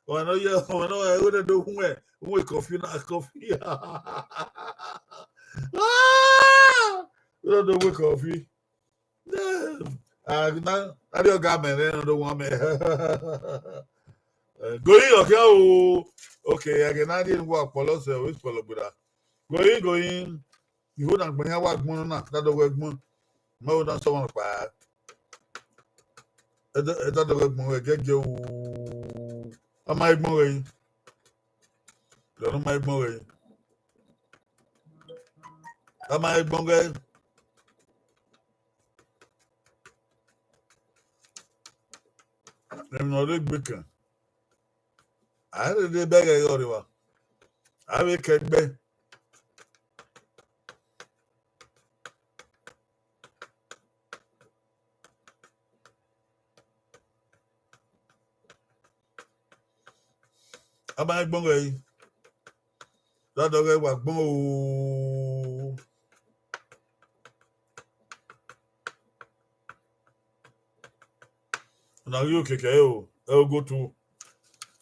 Wa no ya, wa no, e wene do hu e, hu e coffee na, coffee. Ah! Wene do hu e coffee. Ah, na, na ri ọga mẹ rẹ, na do wan mẹ. Eh, Gori, ọ khian o. Okay, ẹghẹ na rhie wa kpọlọ sẹ, o kpọlọ gbera. Gori, Gori. Igho na gbẹn hia wa gbọn na, da dọghe gbọn. Mẹ o na sọ wọn kpa. Ẹ da, ẹ da dọghe gbọn wẹ gẹgẹ o. A ma gbọn wẹ yi. Lọnà ma gbọn wẹ yi. A ma gbọn wẹ. Emwi ne ọ rre egbe kẹn. A rherhe bẹghe ẹre ọrre evba. A vbe kẹ egbe. A ma gbọn wẹ yi. Da dọghe wa gbọn o. Ọna ghi okiekie ẹre o, ẹ ogotu.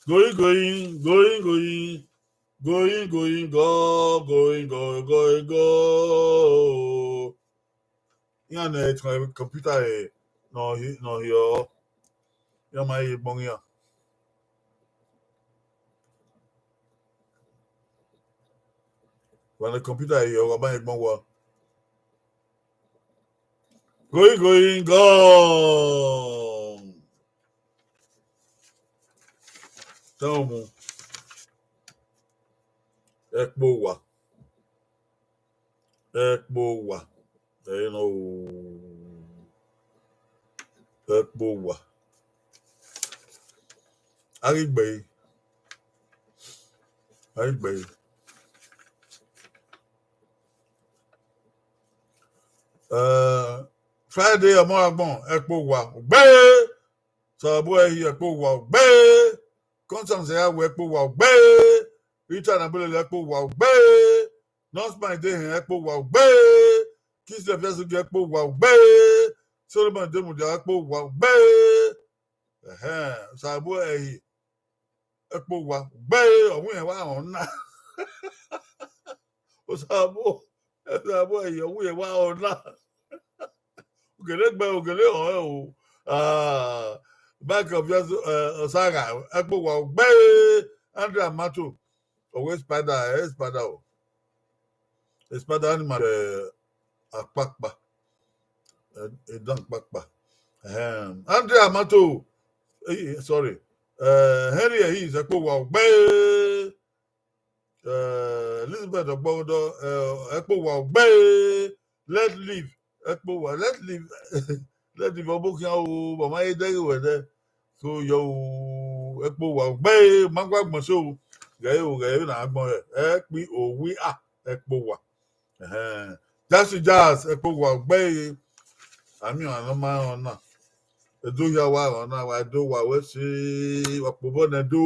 Going, going, going, going. Going, going, go, going, go, go, go. Iran ne etẹn computer re nọ hi, nọ hiọ. Iran ma ye gbọn iran. Wa ne computer ye, wa ma ye gbọn wa. Going, going, gone. Tell me. Ẹkpo wa. Ẹkpo wa. Ẹre nọ o. Ẹkpo wa. A ghi gbe yi. A ghi gbe yi. Eh, Friday ọmọ agbọn, ẹkpo wa. Gbe! Sọbọ ẹhi, ẹkpo wa, gbe! Constance ya wẹ, ẹkpo wa, gbe! Richard Abulele, ẹkpo wa, gbe! Nurse Mind Dehen, ẹkpo wa, gbe! Kislev Yazugi, ẹkpo wa, gbe! Solomon Demudia, ẹkpo wa, gbe! Ẹhẹn, Sọbọ ẹhi, ẹkpo wa, gbe! Ọmọ yẹn wa họn na. Osabo, Osabo ẹhi, ọmọ yẹn wa họn na. Ogele gbe, ogele họn o. Ah, Michael Obiazo, eh, Osaga, ẹkpo wa gbe. Andre Amato, ọwẹ Spider, eh, Spider o. Spider ni ma, eh, akpakpa. Eh, edan akpakpa. Ehem. Andre Amato, eh, sorry. Eh, Henry Ehiz, ẹkpo wa gbe. Eh, Elizabeth Ọgbọgọdọ, eh, ẹkpo wa gbe. Let live, ẹkpo wa, let live, let live, ọbokhian o, mama ye dẹghe wẹ dẹ. So, yo, ẹkpo wa gbe, ma gua gbọn so, ghẹ o, ghẹ na gbọn rẹ, ẹkpi owi a, ẹkpo wa. Ẹhẹn. Jasi Jazz, ẹkpo wa gbe, ami ọmwa ne ọ ma rẹn ọna. Edo hia wa rẹn ọna, wa do wa wẹ se, wa kpobọ nẹ do.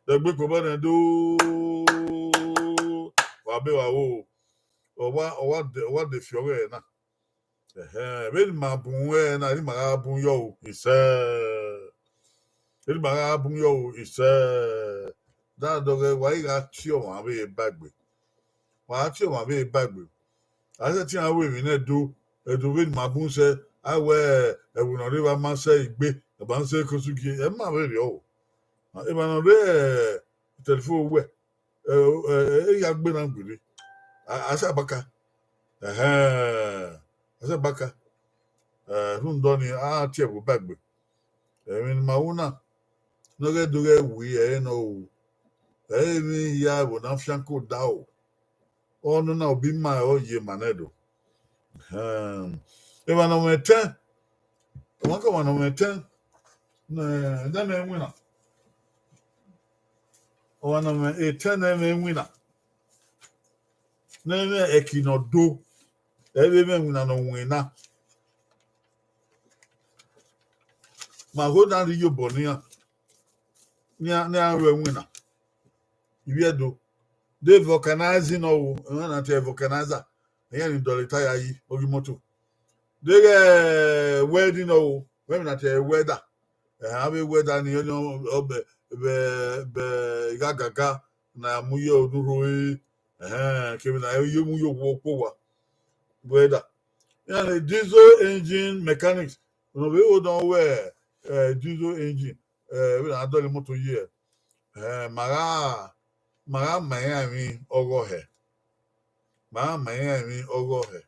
Dẹgbe kpobọ nẹ do. Wa be wa wo. Ọ wa, ọ wa de, ọ wa de fi ọghẹ na. Ẹhẹn, vbene ima bun ẹre na, vbene ima gha bun yọ o, isẹ. Vbene ima gha bun yọ o, isẹ. Da dọghẹ wa i gha tie ọmwa vbe ba egbe. Wa tie ọmwa vbe ba egbe. A sẹtin a ru emwi nẹ do, ẹdo vbene ima bun sẹ, a wẹ ẹvbo ne ọ rre evba ma sẹ igbe, ẹ ma sẹ ekosugie, ẹ ma vberriọ o. Emwa ne ọ rre telephone wẹ, ẹ, ẹ, ẹ, e ya gbe na gbere. A, a sa baka. Ẹhẹn, a sa baka. Ẹ, rhunmwuda ọnii, a tie ẹvbo ba egbe. Emwi ne ima ru na, ne ọ ghẹ do ghẹ wi ẹre nọ o. Ẹ i re emwi hia ẹvbo ne afianko da o. Ọnọ na obi ima ẹre ọ ye ma nẹ do. Ehẹn. Emwa ne ọ mwẹ etẹn, ọmwa ka ọmwa ne ọ mwẹ etẹn, ne, ne mẹ winna. Ọmwa ne ọ mwẹ etẹn ne mẹ winna. Ne mẹ ẹki ne ọ do, ẹ vbe mwẹ winna ne ọ winna. Ma ho na rhie iyobọ ne iran, ne iran, ne iran ru ẹwinna. Ivbi Ẹdo, de vulcanizing ọ ru, ẹmwẹ na tie vulcanizer, ẹyẹn ni dọlọ ita ya yi, oghi moto. Deghẹ welding ọ ru, ẹmwẹ na tie welder. Ẹhẹn, avbe welder ni, ọ, ọ, ọ, bẹ, bẹ, bẹ ighagaga ne a mu ye odurho ẹre, ẹhẹn, kevbe ne a ye mu ye okhuo kpo owa. Welder. Iran ni diesel engine mechanics, ne ọ vbe ho ne ọ wẹ, eh, diesel engine, eh, vbene a dọlọ imoto ye, eh, ma gha, ma gha ma iran emwi ọghọe hẹ. Ma gha ma iran emwi ọghọe hẹ.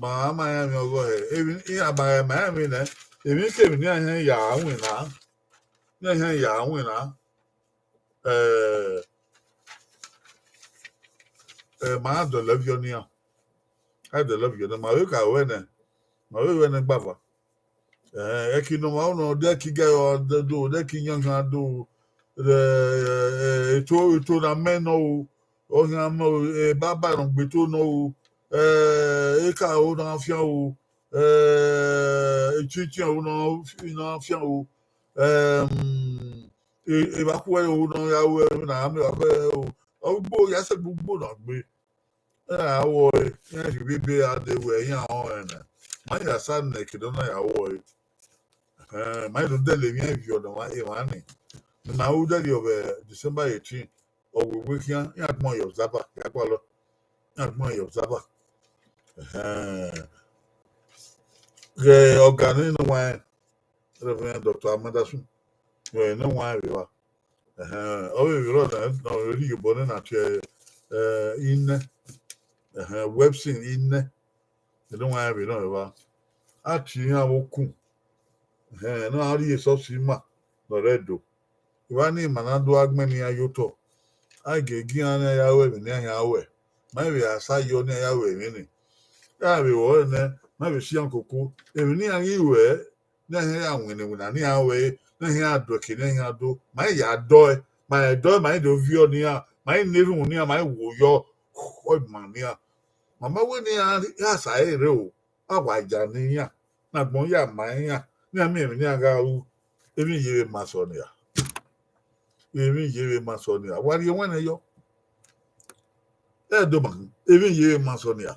Ma gha ma iran emwi ọghọe hẹ. Emwi, iran ma gha ma iran emwi nẹ, emwi kemwi ne iran hẹn ya winna, ne iran hẹn ya winna, eh, eh, ma dọlọ viọ ne iran. A dọlọ viọ ne, ma vbe ka ruẹ nẹ, ma vbe ruẹ nẹ gbava. Eh, ẹki ne ọmwa unu, ọ dẹ ki gẹ, ọ dẹ do, ọ dẹ ki yan yan do, eh, eh, eto, eto na mẹ nọ o, ọ yan mẹ o, eh, baba nọ gbe eto nọ o, eh, eka o na fian o, eh, echichian o na, na fian o, em, e, evba khuẹ o na ya ruẹ na mẹ evba khuẹ o, ọ gbo ya sẹ gbe ugbo na gbe. Iran ya wọe, iran ghi vbe ebe a de wẹ iran ọnrẹn nẹ. Ma ya sa nẹ kidọ na ya wọe. Eh, ma do dẹle emwi ivie ọdọ emwa ni. Ne ima ru dẹle vbe December eighteen, ọ wewe khian, iran gbọn ye observer, ya kpalọ. Iran gbọn ye observer. Eh, ghẹ ọga ne nọ wa, Reverend Doctor Amadasun, wẹ ne wa vbe wa. Ẹhẹn, ọ vbe vbe rọ na, na ọ vbe rhie iyobọ nẹ na tie, eh, inẹ. Ẹhẹn, Webson inẹ. Ẹdẹ wa vbe nọ vbe wa. A tie iran vbe okun. Ẹhẹn, ne a rhie esọsi ima ne ọ rre Ẹdo. Evba ni ima na do gha gbẹn ne iran ye otọ. A ghe gie iran ne a ya ru ẹmwẹ ne iran ya ruẹ. Ma vbe a sa yọ ne iran ya ru ẹmwẹ ni. A vbe ruẹ nẹ, ma vbe si iran koko. Emwi ne iran ghi ruẹ, ne iran ya winna iwinna ne iran ruẹ, ne iran do ẹki ne iran do. Ma i ya dọe, ma i dọe, ma i do viọ ne iran, ma i na erhunmwu ne iran, ma i wo yọ, ọ ma ne iran. Ma ma wẹ ne iran gha sa ẹre o, a wa ya ne iran, ne agbọn ya ma iran, ne iran miẹn emwi ne iran gha ru, emwi ye vbe ma sọ nia. Emwi ye vbe ma sọ nia. Wa rhie ẹwẹn nẹ yọ. Ẹ do ma, emwi ye vbe ma sọ nia.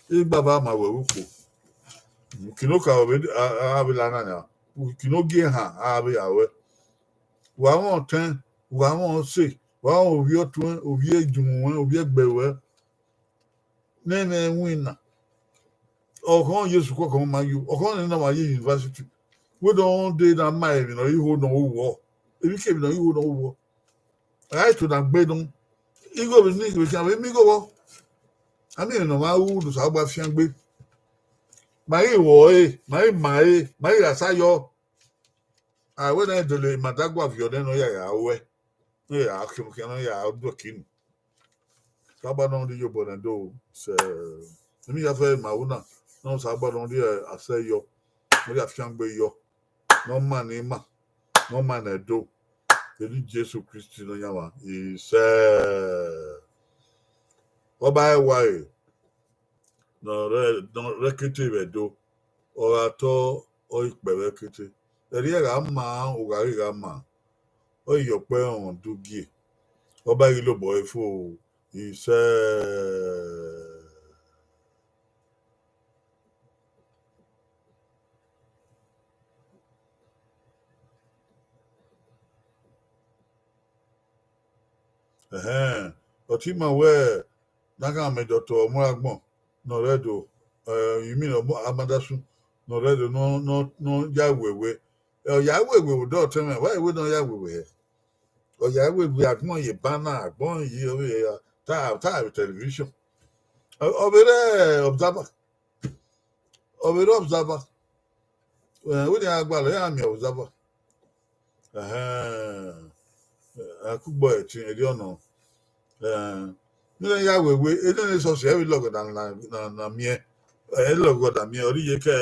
Igbava ma wẹ vbe ukpo. Ukino ka vbe a, a vbe la na nia. Ukino gie han a vbe ya ruẹ. Wa mwẹ ọtẹn, wa mwẹ ọse, wa mwẹ ovbi ọtuẹn, ovbi ejunmwu ruẹn, ovbi ẹgbẹe ruẹ. Ne ẹmwẹ winna. ọkhọn Jesu kọkọ ma yo, ọkhọn ne ọ ma ye university. Wẹ ne ọ dee na ma emwi ne ọ i ho ne ọ ru wọ, emwi kemwi ne ọ i ho ne ọ ru wọ. A i to na gbe nọ. Igho vbe ni, vbe khian vbe miẹn igho vbọ. A miẹn emwi ne ọ ma ru ne Osanobua fiangbe. Ma ghi vbọ ẹre, ma ghi ma ẹre, ma ghi gha sa yọ. A wẹ ne a dele ima da gua viọ nẹ ne ọ ya gha ruẹ, ne ọ ya khian khian, ne ọ ya do ẹki unu. Osanobua ne ọ rhie iyobọ ne Ẹdo sẹ, emwi ya fẹ ma ru na, ne Osanobua ne ọ rhie asẹ yọ, ne ọ rhie afiangbe yọ, ne ọ ma ne ima, ne ọ ma ne Ẹdo. Vbe eni Jesu Kristi Nọyaẹnmwa, isẹ. Ọba ẹwae ne ọ rre, ne ọ rre ẹkete vbe Ẹdo, ọ gha tọ, ọ ghi kpẹ vbe ẹkete. Ẹrriẹ gha ma, u gha ghi gha ma, ọ ghi ye ọkpẹ rọnrọn do gie, ọba ghi lobọ ẹre fo, isẹ. Ẹhẹn, ọtẹn ima wẹ ne a gha mẹ dọtọ ọmọ agbọn ne ọ rre Ẹdo, eh, I mean, ọmọ Amadasun ne ọ rre Ẹdo, ne ọ, ne ọ, ne ọ ya wewe. Ẹ, ọ ya wewe vbe odọ ọtẹn mwẹ, wa wẹ ne ọ ya wewe hẹ. Ọ ya wewe agbọn ye banner, agbọn ye ọvbe ta, ta vbe television. Ọ, ọ vbe rre Observer. Ọ vbe rre Observer. Eh, wẹ ne a gbalọ, iran miẹn Observer. Ẹhẹn. Akugbo ẹtin, erriọ nọ. Eh, ne iran ya wewe, ene ne sọsi, ẹ vbe lọghọ na, na, na, na miẹn. Ẹ lọghọ na miẹn, ọ rhie iyeke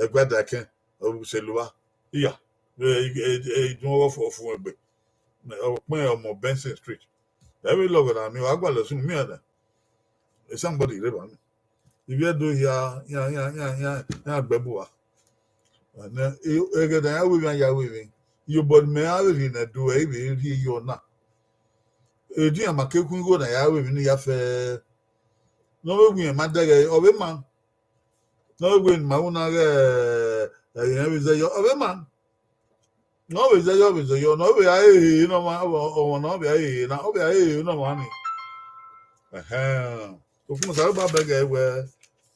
Ẹguadakẹn, ọ vbe sẹ lua. Iya, e, e, e, idun ọghe ọfumwegbe. Ọkpẹn ọmọ Benson Street. Ẹ vbe lọghọ na miẹn, wa gualọ sunu miẹn na. Somebody rre evba ni. Ivbi Ẹdo hia, iran, iran, iran, iran, iran gbe ẹbu ua. Ẹghẹ ne a ya ru emwi, a ya ru emwi. Iyobọ ne imẹ ra vbe rhie ne Ẹdo, ẹ i vbe rhie yọ na. Edian ma ke khu igho ne a ya ru emwi ni ya fẹ. Ne ọ vbe wẹ irẹn ma dẹghẹ, ọ vbe ma. Ne ọ vbe wẹ ne ima wu na ghẹ, ẹ, irẹn vbe zẹ yọ, ọ vbe ma. Ne ọ vbe zẹ yọ, ọ vbe zẹ yọ, ne ọ vbe a hehe ne ọmwa, ọmwa ne ọ vbe a hehe na, ọ vbe a hehe ne ọmwa ni. Ẹhẹn. Sokpan Osanobua bẹghe wẹ,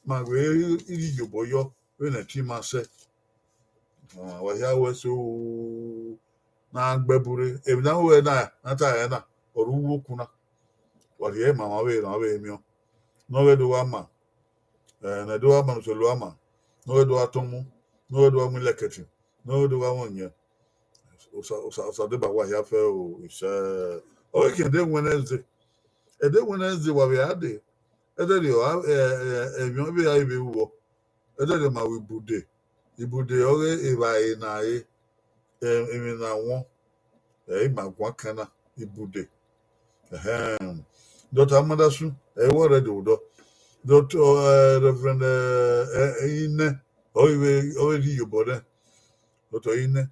ma wẹ I rhie iyobọ yọ, vbene ẹtin ma sẹ. Wa hia wẹ so, ne a gbe ẹbu rre, emwi ne a ru ẹre na, ne a ta ẹre na, ọ re uwu okun na. Wa rhie ẹre ma, ma vbe rran, vbe miẹn. Ne ọ ghẹ do gha ma, eh, ne Ẹdo gha ma, ne Osanobua ma, ne ọ ghẹ do gha tọn mu, ne ọ ghẹ do gha mu ilẹkẹtin, ne ọ ghẹ do gha mwẹ ọyẹn. Osa, Osa, Osadeba wa hia fẹ o, isẹ. Ọ ghi khian de Wednesday. Ẹdẹ Wednesday wa vbe a dee. Ẹdẹrriọ, a, ẹ, ẹ, ẹmwẹ vbe a i vbe ruọ. Ẹdẹrriọ ma ru ibude. Ibude ọghe evbare na re, ẹ, emwi ne a wọn, ẹ i ma guan kan na, ibude. Ẹhẹn. Doctor Amadasun, ẹ i wẹ ọre do dọ. Doctor, ẹ, Reverend, ẹ, ẹ, Inẹ, ọ i vbe, ọ i vbe rhie iyobọ nẹ. Doctor Inẹ.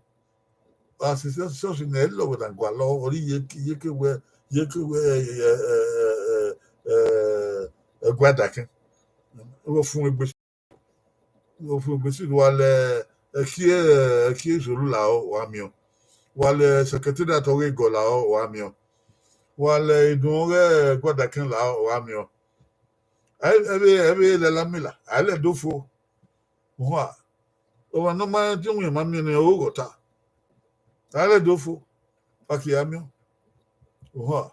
Asisi sọsi ne ẹ lọghọ na gualọ, ọ rhie iyeke, iyeke wẹ, iyeke wẹ, ẹ, ẹ, Ẹguadakẹn. Ọ fun egbe, ọ fun egbe si, wa lẹ ẹki, ẹki Isolu lahọ, wa miẹn. Wa lẹ secretariat ọghe Igọ lahọ, wa miẹn. Wa lẹ idun ọghe Ẹguadakẹn lahọ, wa miẹn. Ẹ, ẹ vbe, ẹ vbe lẹ lamila, a lẹ do fo. Uhua, ọmwa ne ọ ma rẹn diọn wiẹn ma miẹn ne ọ ghe ọta. A lẹ do fo, a ki ya miẹn. Uhua,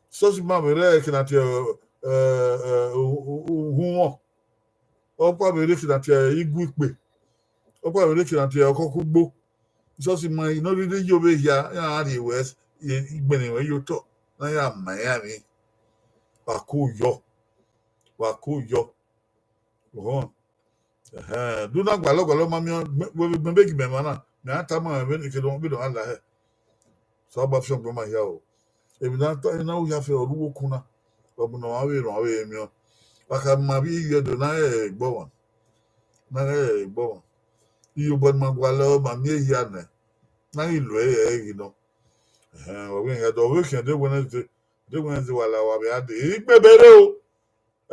sọsi ma vbe rre ẹki na tie, ẹ, ẹ, u-, u-, uhunmwu. Ọkpa vbe rre ẹki na tie igue ikpe. Ọkpa vbe rre ẹki na tie ọkọkọ ugbo. Sọsi ma, I nọ rhirhi yo vbe hia, iran rhie wẹ, igbẹnrẹn wẹ ye otọ, ne a ya ma iran emwi. Wa ko yọ, wa ko yọ. Ohọn. Ẹhẹn, do na gualọ gualọ ma miẹn, wẹ vbe gbẹn vbe gi mẹ emwa na, mẹ a tama mwẹ vbene ke do, vbene ọ gha la hẹ. Osanobua fian ọgbẹn ma hia o. Emwi ne a ta, ne a ru hia fẹ, ọ re uwu okun na. Ọ bu ne ọmwa vbe rran, ọ vbe miẹn. Wa khama vbe ivbi Ẹdo na ghẹ egbe ọmwa. Na ghẹ egbe ọmwa. Iyobọ ne ima gualọ, ma miẹn ehia nẹ. Na ghi lo ẹre ẹre ghi nọ. Ẹhẹn, ọ vbe khian do, ọ vbe khian de Wednesday, de Wednesday wa la wa vbe a dee. I gbẹn ebe rre o.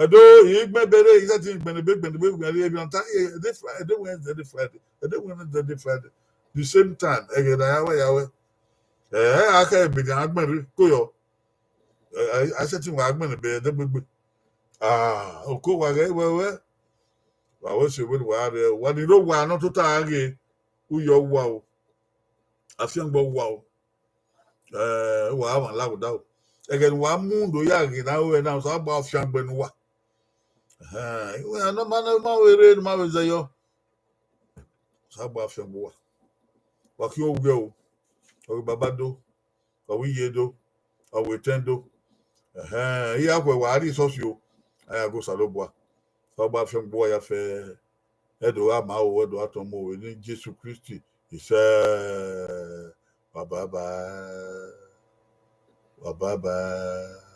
Ẹdo, I gbẹn ebe rre, I sẹtin gbẹn ebe, gbẹn ebe, gbẹn ebe, every time, eh, every Fri-, every Wednesday, every Friday, every Wednesday, every Friday. The same time, ẹghẹ ne a ya wẹ, ya wẹ. Eh, a khẹ ebe ne a gbẹn rre, ko yọ. Eh, a, a sẹtin wa gbẹn ebe, ẹdẹgbegbe. Ah, oko wa ghẹ wẹ wẹ. Wa wẹ sẹ vbene uwa rre, uwa ni rre owa nọ tota ghe, uyọ wa o, afiangbe wa o, eh, wa mwa la vbe odaro. Ẹghẹ ne uwa mu do ya ghe na ru ẹre na, Osanobua fiangbe ne uwa. Ẹhẹn, iwinna ne ọ ma, ne ọ ma vbe rre, ne ọ ma vbe zẹ yọ, Osanobua fiangbe uwa. Wa khin ovbiẹ o, ọ ghi baba do, ọ ghi iye do, ọ ghi etẹn do. Ẹhẹn, iran khuẹ wa rrie esọsi o, a ya gu Osanobua. Osanobua fiangbe uwa ya fẹ, ẹdẹ gha ma o, ẹdẹ gha tọn mu o, vbe eni Jesu Kristi, isẹ, wa bye bye, wa bye bye.